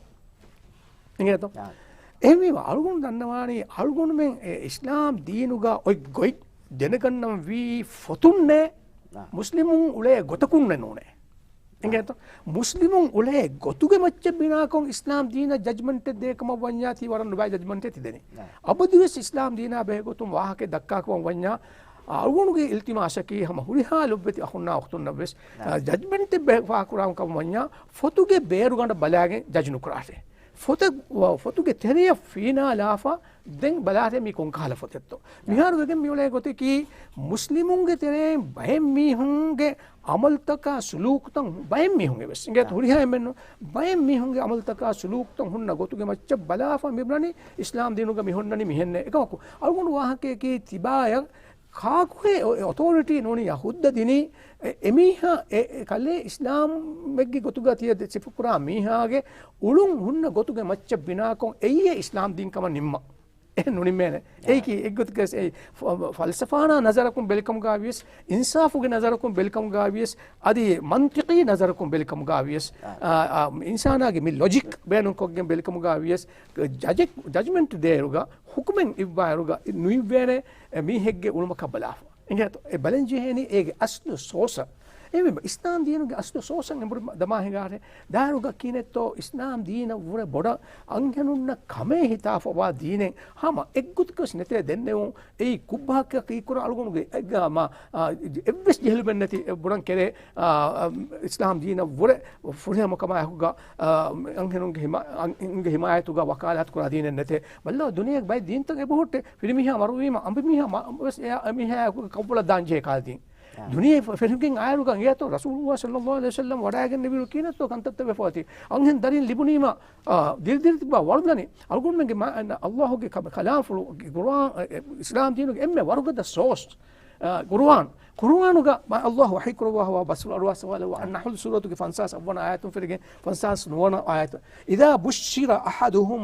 އިނގޭތޯ؟ އާ. އެހެންވީމަ އަޅުގަނޑު ދަންނަވާނީ، އަޅުގަނޑުމެން އެ އިސްލާމް ދީނުގަ އޮތް ގޮތް ދެނެގަންނަން ވީ ފޮތުންނޭ، އާ. މުސްލިމުން އުޅޭ ގޮތަކުންނެއް ނޫނޭ. އިނގޭތޯ؟ މުސްލިމުން އުޅޭ ގޮތުގެ މައްޗަށް ބިނާކޮށް އިސްލާމް ދީނަށް ޖަޖްމަންޓެއް ދޭ ކަމަށް ވަންޏާ ތީ ވަރަށް ނުބައި ޖަޖްމަންޓެއް ތި ދެނީ. އާ. އަބަދުވެސް އިސްލާމް ދީނާ ބެހޭ ގޮތުން ވާހަކައެއް ދައްކާ ކަމަށް ވަންޏާ، އަޅުގަނޑުގެ އިލްތިމާސަކީ ހަމަ ހުރިހާ ލޮބުވެތި އަޚުންނާ އުޚްތުންނަށް ވެސް، އާ. އާ، ޖަޖްމަންޓެއް ބެ-، ފާހަގަކުރާ ކަމަށް ވަންޏާ ފޮތުގެ ބޭރުގަނޑަށް ބަލާގެން ޖަޖް ނުކުރާށޭ. ފޮތަށް، ފޮތުގެ ތެރެޔަށް ފީނާލާފަ ދެން ބަލާށޭ މީ ކޮންކަހަލަ ފޮތެއްތޯ. މިހާރު ވެގެން މިއުޅޭ ގޮތަކީ މުސްލިމުންގެ ތެރެއިން ބައެއް މީހުންގެ އަމަލުތަކާ ސުލޫކުތައް ބައެއް މީހުން އެވެސް. އިނގޭތޯ؟ ހުރިހާ އެންމެން ނޫން. ބައެއް މީހުންގެ އަމަލުތަކާ ސުލޫކުތައް ހުންނަ ގޮތުގެ މައްޗަށް ބަލާފަ މި ބުނަނީ އިސްލާމް ދީނުގަ މި ހުންނަނީ މިހެންނޭ. އެކަމަކު އަޅުގަނޑު ވާހަކަޔަކީ ތިބާޔަށް ކާކުހޭ އޮ-، އޮތޯރިޓީ ނޫނިއްޔާ ހުއްދަ ދިނީ އެ-، އެމީހާ އެ-، އެ ކަލޭ އިސްލާމެއްގެ ގޮތުގަ ތިޔަ ދެ-، ސިފަކުރާ މީހާގެ އުޅުން ހުންނަ ގޮތުގެ މައްޗަށް ބިނާކޮށް އެއީ އެ އިސްލާމް ދީން ކަމަށް ނިންމަ. އެހެން ނުނިންމޭނެ. އެއީކީ އެއްގޮތަކަސް އެއީ ފަ-، ފަލްސަފާނާ ނަޒަރަކުން ބެލިކަމުގަ ވިޔަސް، އިންސާފުގެ ނަޒަރަކުން ބެލިކަމުގަ ވިޔަސް، އަދި މަންތިޤީ ނަޒަރަކުން ބެލިކަމުގަ ވިޔަސް، އާ، އާ، އިންސާނާގެ މި ލޮޖިކް ބޭނުންކޮށްގެން ބެލިކަމުގަ ވިޔަސް، ޖަޖެކް، ޖަޖްމަންޓް ދޭއިރުގަ، ހުކުމެއް އިއްވާއިރުގަ ނުއިއްވޭނެ، އެ، މީހެއްގެ އުޅުމަކަށް ބަލާފަ. އިނގޭތޯ؟ އެ ބަލަން ޖެހޭނީ އޭގެ އަސްލު ސޯސަށް. އެ އިސްލާމް ދީނުގެ އަސްލު ސޯސަށް އެނބުރި ދަމާ ހިނގާށޭ. ދާއިރުގަ ކިހިނެއްތޯ އިސްލާމް ދީނަށްވުރެ ބޮޑަށް އަންހެނުންނަށް ކަމޭ ހިތާފަވާ ދީނެއް ހަމަ އެއްގޮތަކަސް ނެތޭ ދެންނެވުން. އެއީ ކުއްބަހަކަށް ކީއްކުރާ އަޅުގަނޑުގެ އެއްގަ-، މާ، އާ، އެއްވެސް ޖެހިލުމެއް ނެތި ބޮޑަށް ކެރޭ، އާ، އަ، އިސްލާމް ދީނަށްވުރެ ފުރިހަމަކަމާއެކުގަ، އާ، އަންހެނުންގެ ހިމާ-، އަން-، އަންހެނުންގެ ހިމާޔަތުގަ ވަކާލާތު ކުރާ ދީނެއް ނެތޭ. ބައްލަ ދުނިޔޭގެ ބައެއް ދީންތައް އެބަހުއްޓޭ. ފިރިމީހާ މަރުވީމަ އަނބިމީހާ މަ-، ވެސް އެއާ-، އެމީހާއާއެކު ކައުބޮޅަށް ދާން ޖެހޭ ކަހަލަ ދީން. ދުނިޔެ ފެ-، ފެށިގެން އާއިރުގަ އިނގޭތޯ ރަސޫލުﷲ ޞައްލަﷲ ޢަލައިހި ވަސައްލަމަ ވަޑައިގެންނެވިއިރު ކިހިނެއްތޯ ކަންތައްތައް ވެފަ އޮތީ. އަންހެން ދަރީން ލިބުނީމަ، އާ، ދިރިދިރި ތިއްބާ ވަޅުލަނީ. އަޅުގަނޑުމެންގެ މާ-، ﷲ ގެ ކަ-، ކަލާމްފުޅު ގުރުއާން، އެ، އިސްލާމް ދީނުގެ އެންމެ ވަރުގަދަ ސޯސް، އާ، ގުރުއާން. ގުރުއާނުގަ މާ ﷲ ވަޙީ ކުރައްވާފަވާ ބަސްފުޅު އަޅުވާ ސަވާލަށް އައްނަޙްލު ސޫރަތުގެ ފަންސާސް އަށްވަނަ އާޔަތުން ފެށިގެން ފަންސާސް ނުވަނަ އާޔަތު. إذا بشر أحدهم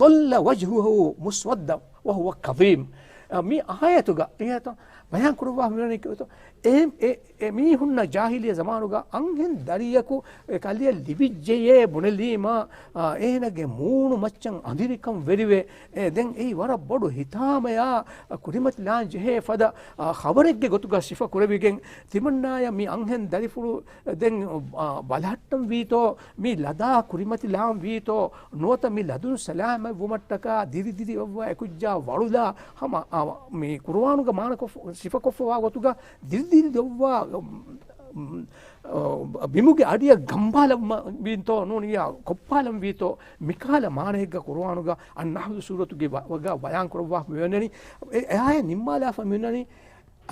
ظل وجهه مسودا وهو كظيم. އަ، މި އާޔަތުގަ އިނގޭތޯ ބަޔާން ކުރައްވާފަ މިވަނީ ކިހިނެއްތޯ؟ އެ، އެ، އެ މީހުންނަށް ޖާހިލިއްޔަ ޒަމާނުގަ އަންހެން ދަރިޔަކު އެ ކަލެއަށް ލިބިއްޖެޔޭ ބުނެލީމަ، އާ، އޭނަގެ މޫނު މައްޗަށް އަނދިރިކަން ވެރިވެ، އެ، ދެން އެއީ ވަރަށް ބޮޑު ހިތާމަޔާ، އަ، ކުރިމަތިލާން ޖެހޭ ފަދަ، އާ، ޚަބަރެއްގެ ގޮތުގަ ސިފަ ކުރެވިގެން ތިމަންނާޔަށް މި އަންހެން ދަރިފުޅު ދެން، އާ، ބަލަހައްޓަން ވީތޯ، މި ލަދާ ކުރިމަތިލާން ވީތޯ، ނުވަތަ މި ލަދުން ސަލާމަތްވުމަށްޓަކާ ދިރިދިރި އޮއްވާ އެކުއްޖާ ވަޅުލާ ހަމަ، އާ، މި ޤުރުއާނުގަ މާނަކޮށް ސިފަކޮށްފަވާ ގޮތުގަ ދިރިދިރި އޮއްވާ، މް، މް، އާ، ބިމުގެ އަޑިއަށް ގަނބާލަން ވީތޯ ނޫނިޔާ ކޮއްޕާލަން ވީތޯ، މިކަހަލަ މާނައެއްގަ ޤުރުއާނުގަ އައްނަޙްލު ސޫރަތުގެ ވަ-، ވަގާ ބަޔާން ކުރައްވާފަ މިވަނީ، އެ އާޔަތް ނިންމާލާފަ މިވަނީ،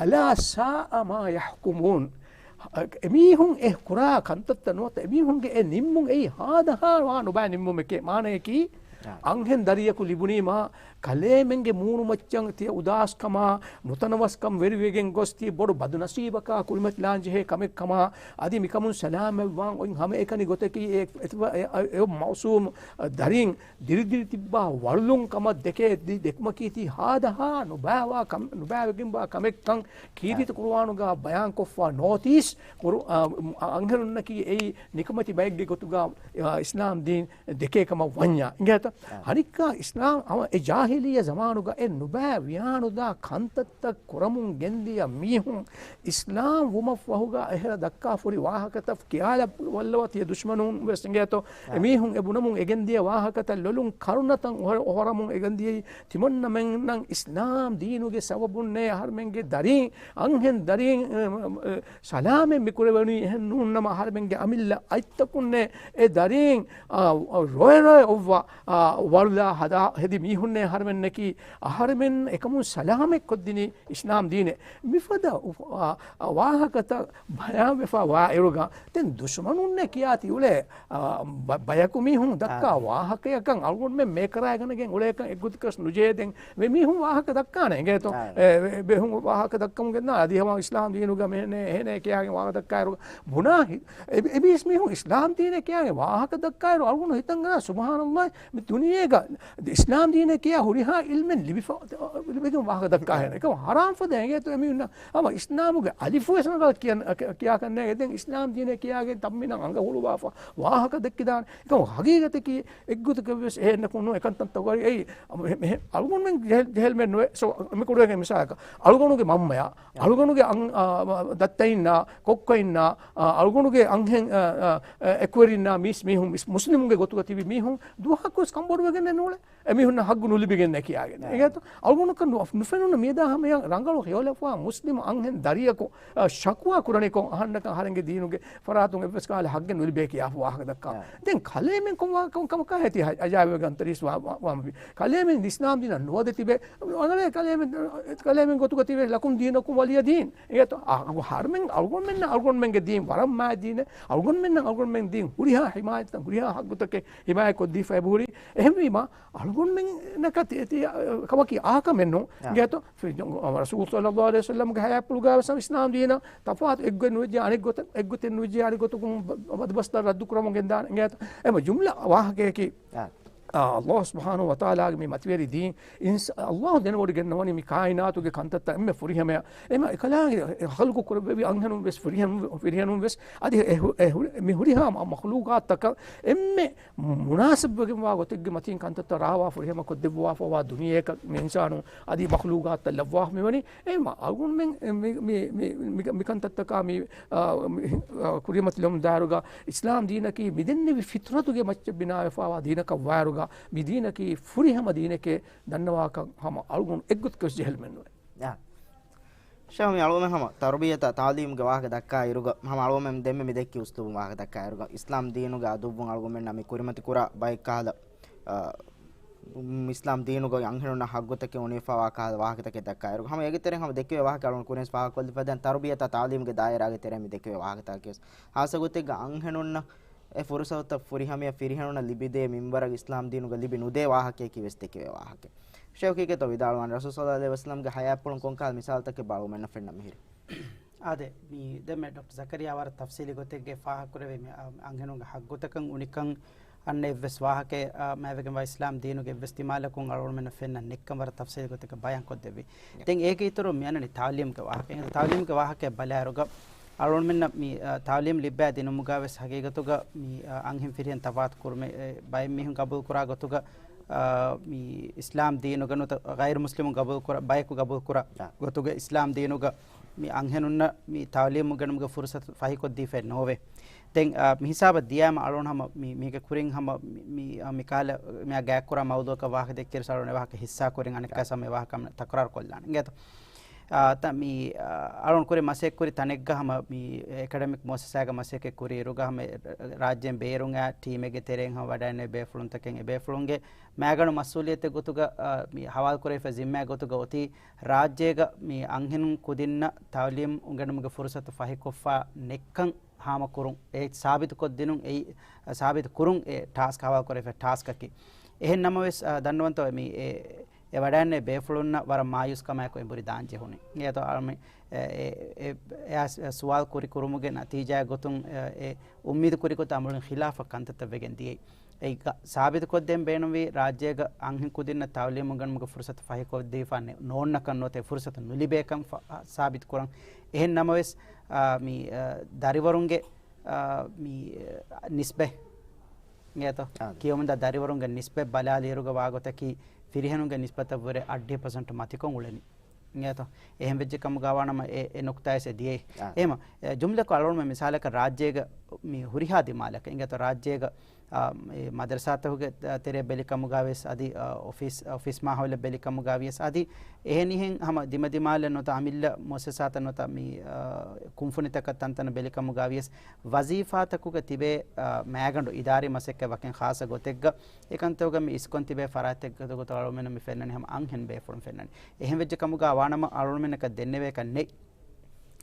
ألا ساء ما يحكمون. އެމީހުން އެ ކުރާ ކަންތައްތައް ނުވަތަ އެމީހުންގެ އެ ނިންމުން އެއީ ހާދަހާ ވާ ނުބައި ނިންމުމެކޭ. މާނަޔަކީ، އާ، އަންހެން ދަރިޔަކު ލިބުނީމާ ކަލޭމެންގެ މޫނުމައްޗަށް ތިޔަ އުދާސްކަމާ ނުތަނަވަސްކަން ވެރިވެގެން ގޮސް ތީ ބޮޑު ބަދުނަސީބަކާ ކުރިމަތިލާން ޖެހޭ ކަމެއް ކަމާ، އަދި މިކަމުން ސަލާމަތްވާން އޮތް ހަމައެކަނި ގޮތަކީ އެ، އެ، އެ، އެ މައުސޫމް ދަރިން ދިރިދިރި ތިއްބާ ވަޅުލުން ކަމަށް ދެކޭ، ދި-، ދެކުމަކީ ތީ ހާދަހާ ނުބައިވާ ކަމް، ނުބައިވެގެންވާ ކަމެއްކަން ކީރިތި ޤުރުއާނުގަ ބަޔާންކޮށްފަ ނޯޓީސް ޤުރު-، އަ، އަންހެނުންނަކީ އެއީ ނިކަމެތި ބައެއްގެ ގޮތުގަ، އަ، އިސްލާމް ދީން ދެކޭ ކަމަށް ވަންޏާ. އިނގޭތަ؟ އަނެއްކާ އިސްލާމް އަ، އެ ޖާހިލިއްޔަ ޒަމާނުގަ އެ ނުބައި ވިޔާނުދާ ކަންތައްތައް ކުރަމުން ގެންދިޔަ މީހުން އިސްލާމް ވުމަށްފަހުގަ އެހެރަ ދައްކާފަހުރި ވާހަކަތައް ކިޔާލައްވައްލަވާ ތިޔަ ދުޝްމަނުން ވެސް އިނގޭތޯ؟ އެމީހުން އެ ބުނަމުން އެގެންދިޔަ ވާހަކަތައް ލޮލުން ކަރުނަތައް އޮހަ-، އޮހޮރަމުން އެގެންދިޔައީ ތިމަންނަމެންނަށް އިސްލާމް ދީނުގެ ސަބަބުންނޭ އަހަރުމެންގެ ދަރީން، އަންހެން ދަރީން، އެ، އެ، ސަލާމަތް މިކުރެވެނީ. އެހެން ނޫންނަމަ އަހަރުމެންގެ އަމިއްލަ އަތްތަކުންނޭ އެ ދަރީން، އާ، ރޮއެ ރޮއެ އޮއްވާ، އާ، ވަޅުލާ ހަދާ ހެދި މީހުންނޭ އަހަރުމެންނަކީ. އަހަރުމެން އެކަމުން ސަލާމަތް ކޮށްދިނީ އިސްލާމް ދީނެއް. މިފަދަ، އާ، އާ، ވާހަކަތައް ބަޔާންވެފަ ވާއިރުގަ، ދެން ދުޝްމަނުންނޭ ކިޔާ ތިއުޅޭ، އާ، ބަ-، ބަޔަކު މީހުން ދައްކާ ވާހަކަޔަކަށް އަޅުގަނޑުމެން މޭކަރާގަނެގެން އުޅޭކަން އެއްގޮތަކަސް ނުޖެހޭ. ދެން މި މީހުން ވާހަކަ ދައްކާނެ އިނގޭތޯ؟ އާ. އެ، އެ، ބޭހުން ވާހަކަ ދައްކަމުން ގެންދާ އަދި ހަމަ އިސްލާމް ދީނުގަ މެހެނޭ އެހެނޭ ކިޔާގެން ވާހަކަ ދައްކާއިރު ބުނާ ހި-، އެ، އެ މީސް މީހުން އިސްލާމް ދީނޭ ކިޔާގެން ވާހަކަ ދައްކާއިރު އަޅުގަނޑު ހިތަށް ގަނާ، ސުބްޙާނައްލާހް، މި ދުނިޔޭގަ އިސްލާމް ދީނޭ ކިޔާ ހުރިހާ އިލްމެއް ލިބިފަ-، ލިބިގެން ވާހަކަ ދައްކާ ހެން. އެކަމަ ހަރާމް ފަދަ އިނގޭތޯ އެމީހުންނަށް ހަމަ އިސްލާމުގެ އަލިފުވެސް ނަގާ ކިޔަން-، ކި-، ކިޔާކަށް ނޭނގެ. ދެން އިސްލާމް ދީނޭ ކިޔާގެން ތަނބިނަށް އަނގަ ހުޅުވާފަ ވާހަކަ ދެއްކިދާނެ. އެކަމަ ހަގީގަތަކީ އެއްގޮތަކަށްވެސް އެހެންނަކުން ނޫން އެކަންތައްތަކުގައި އެއީ މެ-، މެ-، އަޅުގަނޑުމެން ޖެހެ-، ޖެހެލުމެއް ނުވޭ. ސޯ، މި ކުޑަވެގެން މިސާލަކަށް އަޅުގަނޑުގެ މަންމަޔާ، އަޅުގަނޑުގެ އަން-، އާ، ދައްތައިންނާ، ކޮއްކޮއިންނާ، އާ، އަޅުގަނޑުގެ އަންހެން، އާ، އާ، އެކުވެރިންނާ މީސް މީހުން މިސް-، މުސްލިމުންގެ ގޮތުގަ ތިބި މީހުން ދުވަހަކުވެސް ކަންބޮޑުވެގެންނެއް ނޫޅޭ. އެމީހުންނަށް ހައްގު ނުލިބިގެންނޭ ކިޔާގެން. އެގޭތޯ؟ އަޅުގަނޑަކަށް ނު-، ނުފެނުނު މިއަދާ ހަމަޔަށް ރަނގަޅު ހެޔޮލަފާ މުސްލިމް އަންހެން ދަރިޔަކު، އަ، ޝަކުވާ ކުރަނިކޮށް އަހަންނަކަށް އަހަރެންގެ ދީނުގެ ފަރާތުން އެއްވެސް ކަހަލަ ހައްގެއް ނުލިބޭ ކިޔާފަ ވާހަކަ ދައްކާ. އާ. ދެން ކަލޭމެން ކޮން ވާ-، ކޮން ކަމަކާ ހޭތި ހަ-، އަޖާއިބެއް ގަންތަރީސް ވާ-، ވާ-، ވާމަވީ. ކަލޭމެން އިސްލާމް ދީނަށް ނުވަދެ ތިބެ، އަނގަޅޭ ކަލޭމެން، ކަލޭމެން ގޮތުގަ ތިބެ ލަކުމް ދީނަކުމް ވަލިޔަ ދީން. އެގޭތޯ؟ އަ-، އަ-، އަހަރުމެން އަޅުގަނޑުމެންނަށް އަޅުގަނޑުމެންގެ ދީން ވަރަށް މާތް ދީނެއް. އަޅުގަނޑުމެންނަށް އަޅުގަނޑުމެން ދީން ހުރިހާ ހިމާޔަތްތައް، ހުރިހާ ހައްގުތަކެއް ހިމާޔަތް ކޮށްދީފަ އެބަހުރި. އެހެންވީމަ، އަޅުގަނޑުމެންނަކަށް ތި-، ތި-، ކަމަކީ އާކަމެއް ނޫން. އާ. އިނގޭތޯ؟ ރަސޫލު ޞައްލައްލާހު ޢަލައިހި ވަސައްލަމްގެ ޙަޔާތްޕުޅުގައި ވެސް އިސްލާމް ދީނަށް ތަފާތު އެއްގޮތެއް ނުވެއްޖެ އަނެއް ގޮތަށް، އެއްގޮތެއް ނުވެއްޖެ އަނެއް ގޮތަކުން ބަ-، ބަދުބަސްތައް ރައްދު ކުރަމުން ގެންދާނެ. އިނގޭތޯ؟ އެމަ ޖުމްލަ ވާހަކަޔަކީ، އާ. އާ، ﷲ ސުބްޙާނަހޫ ވަތަޢާލާގެ މި މަތިވެރި ދީން، އިންސ-، ﷲ ދެނެވޮޑިގެންނަވަނީ މި ކާއިނާތުގެ ކަންތައްތައް އެންމެ ފުރިހަމަޔަށް. އެމަ އެކަލާނގެ ޚަލްޤު ކުރެއްވެވި އަންހެނުން ވެސް ފިރިހެނުން، ފިރިހެނުން ވެސް އަދި އެ ހު-، އެ ހު-، މި ހުރިހާ މަ-، މަޚްލޫޤާތްތަކަށް އެންމެ މުނާސިބުވެގެންވާ ގޮތެއްގެ މަތީން ކަންތައްތައް ރާވާ ފުރިހަމަ ކޮށްދެއްވާފަވާ ދުނިޔެއަކަށް މި އިންސާނު އަދި މަޚްލޫޤާތްތައް ލައްވާފަ މިވަނީ. އެމަ އަޅުގަނޑުމެން މި، މި، މި، މި، މި ކަންތައްތަކާ މި، އާ، މި، އާ، ކުރިމަތިލުމު ދާއިރުގަ އިސްލާމް ދީނަކީ މިދެންނެވި ފިޠްރަތުގެ މައްޗަށް ބިނާވެފަވާ ދީނަކަށްވާއިރުގަ މި ދީނަކީ ފުރިހަމަ ދީނެކޭ ދަންނަވާކަށް ހަމަ އަޅުގަނޑު އެއްގޮތަކަށް ޖެހިލުމެއްނުވޭ. ޝޭޚް، މި އަޅުގަނޑު ހަމަ ތަރުބިޔަތާ ތާލީމުގެ ވާހަކަ ދައްކާ އިރުގަ، ހަމަ އަޅުގަނޑުމެން ދެންމެ މި ދެއްކި އުސްލޫބު ވާހަކަ ދައްކާ އިރުގަ، އިސްލާމް ދީނުގެ އަދުއްވުން އަޅުގަނޑުމެންނަށް މި ކުރިމަތި ކުރާ ބައެއް ކަހަލަ، އާ، އިސްލާމް ދީނުގަ އަންހެނުންނަށް ހައްގުތަކެއް އުނިފަވާ ކަހަލަ ވާހަކަތަކެއް ދައްކާ އިރުގަ، ހަމަ އޭގެ ތެރެއިން ހަމަ ދެކެވޭ ވާހަކަ އަޅުގަނޑު ކުރިން ފާހަގަކޮށްލިފަ ދެން ތަރުބިޔަތާ ތާލީމުގެ ދާއިރާގެ ތެރެއިން މި ދެކެވޭ ވާހަކަތަކެއް ހާއްސަ ގޮތެއްގަ އަންހެނުންނަށް އެ ފުރުސަތުތައް ފުރިހަމަޔަށް ފިރިހެނުންނަށް ލިބިދޭ މިންވަރަށް އިސްލާމް ދީނުގަ ލިބި ނުދޭ ވާހަކައަކީ ވެސް ދެކެވޭ ވާހަކައެއް. ޝޭޚް ކީކޭތޯ ވިދާޅުވާނެ، ރަސޫލު ޞައްލަﷲު ޢަލައިހި ވަސައްލަމްގެ ޙަޔާތްޕުޅުން ކޮންކަހަލަ މިސާލުތަކެއްބާ އަޅުގަނޑުމެންނަށް ފެންނަ މިހިރީ؟ އާދެ، މި ދެންމެ ޑޮކްޓަރ ޒަކަރިޔާ ވަރަށް ތަފްސީލީ ގޮތެއްގެ ފާހަގަކުރެވޭ މި، އަ، އަންހެނުންގެ ހައްގުތަކަށް އުނިކަން އަންނަ އެއްވެސް ވާހަކައެއް، އަ، މާތްވެގެންވާ އިސްލާމް ދީނުގެ އެއްވެސް ދިމާލަކުން އަޅުގަނޑުމެންނަށް ފެންނަން ނެތްކަން ވަރަށް ތަފްސީލީ ގޮތެއްގަ ބަޔާން ކޮށްދެއްވި. ދެން އޭގެ އިތުރުން މި އަންނަނީ ތާލީމުގެ ވާހަކަ. އެހެން ތާލީމުގެ ވާހަކައަށް ބަލާއިރުގަ އަޅުގަނޑުމެންނަށް މި، އަ، ތާލީމް ލިއްބާ ދިނުމުގަ ވެސް ހަގީގަތުގަ މި، އަ، އަންހެން ފިރިހެން ތަފާތު ކުރުމެއް، އެ، ބައެއް މީހުން ގަބޫލު ކުރާ ގޮތުގަ، އަ، މި އިސްލާމް ދީނުގަ ނުވަތަ ޣައިރު މުސްލިމުން ގަބޫލު ކުރާ، ބަޔަކު ގަބޫލު ކުރާ އާ. ގޮތުގަ އިސްލާމް ދީނުގަ މި އަންހެނުންނަށް މި ތާލީމް އުނގެނުމުގެ ފުރުސަތު ފަހިކޮށްދީފައެއް ނޯވޭ. ދެން، އާ، މި ހިސާބަށް ދިޔާމަ އަޅުގަނޑު ހަމަ މި، މީގެ ކުރިން ހަމަ މި، މި، އާ، މި ކާލަ، މިއާ ގާތްކުރާ މައުޟޫއަކަށް ވާހަކަ ދެއްކިއިރު އަޅުގަނޑު އެ ވާހަކަ ހިއްސާ ކުރިން އަނެއްކާ ސަމަ އެ ވާހަކަ ތަކުރާރު ކޮށްލާނެ. އިނގޭތޯ؟ އާ، ތަ-، މި، އާ، އަޅުގަނޑު ކުރި މަސައްކަތް ކުރި ތަނެއްގަ ހަމަ މި އެކަޑެމިކް މުއައްސަސާގެ މަސައްކަތް ކުރި އިރުގަ ހަމަ ރާއްޖޭން ބޭރުން އާ ޓީމެއްގެ ތެރެއިން ހަމަ ވަޑައިންނެވި ބޭފުޅުންތަކެއް އެ ބޭފުޅުންގެ މާގަނޑު މަސްއޫލިއްޔަތެއް ގޮތުގަ، އާ، މި ހަވާލު ކުރެވިފަ ޒިންމާ ގޮތުގަ އޮތީ ރާއްޖޭގަ މި އަންހެނުން ކުދިންނަށް ތައުލީމް އުނގެނުމުގެ ފުރުސަތު ފަހިކޮށްފަ ނެތްކަން ހާމަކުރުން، އެ ސާބިތުކޮށްދިނުން، އެއީ ސާބިތު ކުރުން އެ ޓާސްކް ހަވާލު ކުރެވިފަ ޓާސްކަކީ. އެހެން ނަމަވެސް، އާ، ދަންނަވަންތޯ މި އެ، އެ ވަޑައިންނެވި ބޭފުޅުންނަށް ވަރަށް މާޔޫސްކަމާއެކު އެނބުރި ދާން ޖެހުނީ. އެ، އެ، އެ، އެ، އެ ސުވާލު ކުރި ކުރުމުގެ ނަތީޖާ ގޮތުން، އެ، އެ އުއްމީދު ކުރި ގޮތަށް އަމުރުން ޚިލާފަށް ކަންތައްތައް ވެގެން ދިޔައީ. އެއީ ގަ-، ސާބިތުކޮށްދޭން ބޭނުންވީ ރާއްޖޭގަ އަންހެން ކުދިންނަށް ތައުލީމް އުނގެނުމުގެ ފުރުސަތު ފަހިކޮށްދީފާ ނެ-، ނޯންނަކަން ނުވަތަ އެ ފުރުސަތު ނުލިބޭކަން ފަ-، ސާބިތުކުރަން. އެހެން ނަމަވެސް، އާ، މި، އާ، ދަރިވަރުންގެ، އާ، މި، އާ، ނިސްބަތް އިނގޭތޯ؟ އާ. ކިޔަވަމުންދާ ދަރިވަރުންގެ ނިސްބަތް ބަލާލިއިރުގަ ވާގޮތަކީ ފިރިހެނުންގެ ނިސްބަތަށްވުރެ އަށްޑިހަ ޕަސެންޓް މަތިކޮށް އުޅެނީ. އިނގޭތޯ؟ އެހެން ވެއްޖެ ކަމުގަ ވާނަމަ އެ، އެ ނުކުތާވެސް އެ ދިޔައީ. އާ. އެހެމަ، އެ، ޖުމްލަކޮށް އަޅުގަނޑުމެން މިސާލަކަށް ރާއްޖޭގަ މި ހުރިހާ ދިމާލަކަށް އިނގޭތޯ ރާއްޖޭގަ، އާ، އެ މަދަރަސާތަކުގެ، އާ، ތެރޭ ބެލި ކަމުގަ ވިޔަސް އަދި، އާ، އޮފީސް، އޮފީސް މާހައުލެއް ބެލި ކަމުގަ ވިޔަސް އަދި އެހެނިހެން ހަމަ ދިމަދިމާލަށް ނުވަތަ އަމިއްލަ މުއައްސަސާތައް ނުވަތަ މި، އާ، ކުންފުނިތަކަށް ތަންތަނަށް ބެލި ކަމުގަ ވިޔަސް ވަޒީފާތަކުގަ ތިބޭ، އާ، މާގަނޑު އިދާރީ މަސައްކަތް ވަކިން ޚާއްޞަ ގޮތެއްގަ އެކަންތަކުގަ މި އިސްކޮން ތިބޭ ފަރާތްތަކުގެ ގޮތުގަ އަޅުގަނޑުމެންނަށް މި ފެންނަނީ ހަމަ އަންހެން ބޭފުޅުން ފެންނަނީ. އެހެން ވެއްޖެ ކަމުގަ ވާނަމަ އަޅުގަނޑުމެންނަކަށް ދެންނެވޭކަށް ނެތް.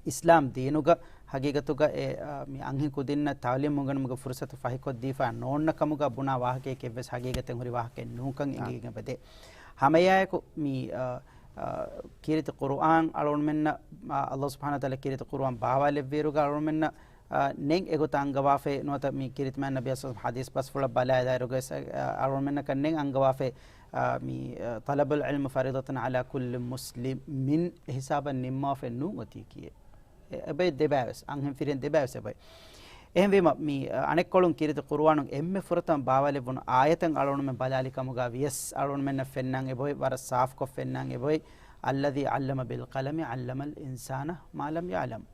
އިސްލާމް ދީނުގަ ހަގީގަތުގަ އެ، އާ، މި އަންހެން ކުދިންނަށް ތައުލީމް އުނގެނުމުގެ ފުރުސަތު ފަހިކޮށްދީފަ ނޯންނަ ކަމުގަ ބުނާ ވާހަކައެކޭ އެއްވެސް ހަގީގަތެއް ހުރި ވާހަކައެއް ނޫންކަން އާ. އެނގިގެން ވެދޭ. ހަމައެއާއެކު މި، އާ، އާ، ކީރިތި ޤުރުއާން އަޅުގަނޑުމެންނަށް، އާ، ﷲ ސުބްޙާނަހޫ ވަތަޢާލާ ކީރިތި ޤުރުއާން ބާވާލެއްވިއިރުގަ އަޅުގަނޑުމެންނަށް، އާ، ނެތް އެގޮތަށް އަންގަވާފައި ނުވަތަ މި ކީރިތި މާތް ނަބިއްޔާ ޞައްލަﷲު ޢަލައިހި ވަސައްލަމް ޙަދީޘް ބަސްފުޅަށް ބަލާލާއިރުގަ ވެސް، އާ، އަޅުގަނޑުމެންނަކަށް ނެތް އަންގަވާފައި، އާ، މި، އާ، طلب العلم فريضة على كل مسلم އެ ހިސާބަށް ނިންމާފައެއް ނޫން އޮތީކީއެއް. އެ، އެބައި ދެބައިވެސް، އަންހެން ފިރިހެން ދެބައިވެސް އެބައި. އެހެންވީމަ، މި، އަ، އަނެއްކޮޅުން ކީރިތި ޤުރުއާނުން އެންމެ ފުރަތަމަ ބާވާލެއްވުނު އާޔަތަށް އަޅުގަނޑުމެން ބަލާލި ކަމުގަ ވިޔަސް، އަޅުގަނޑުމެންނަށް ފެންނަން އެބައޮތް ވަރަށް ސާފުކޮށް ފެންނަން އެބައޮތް، الذي علم بالقلم علم الإنسان ما لم يعلم.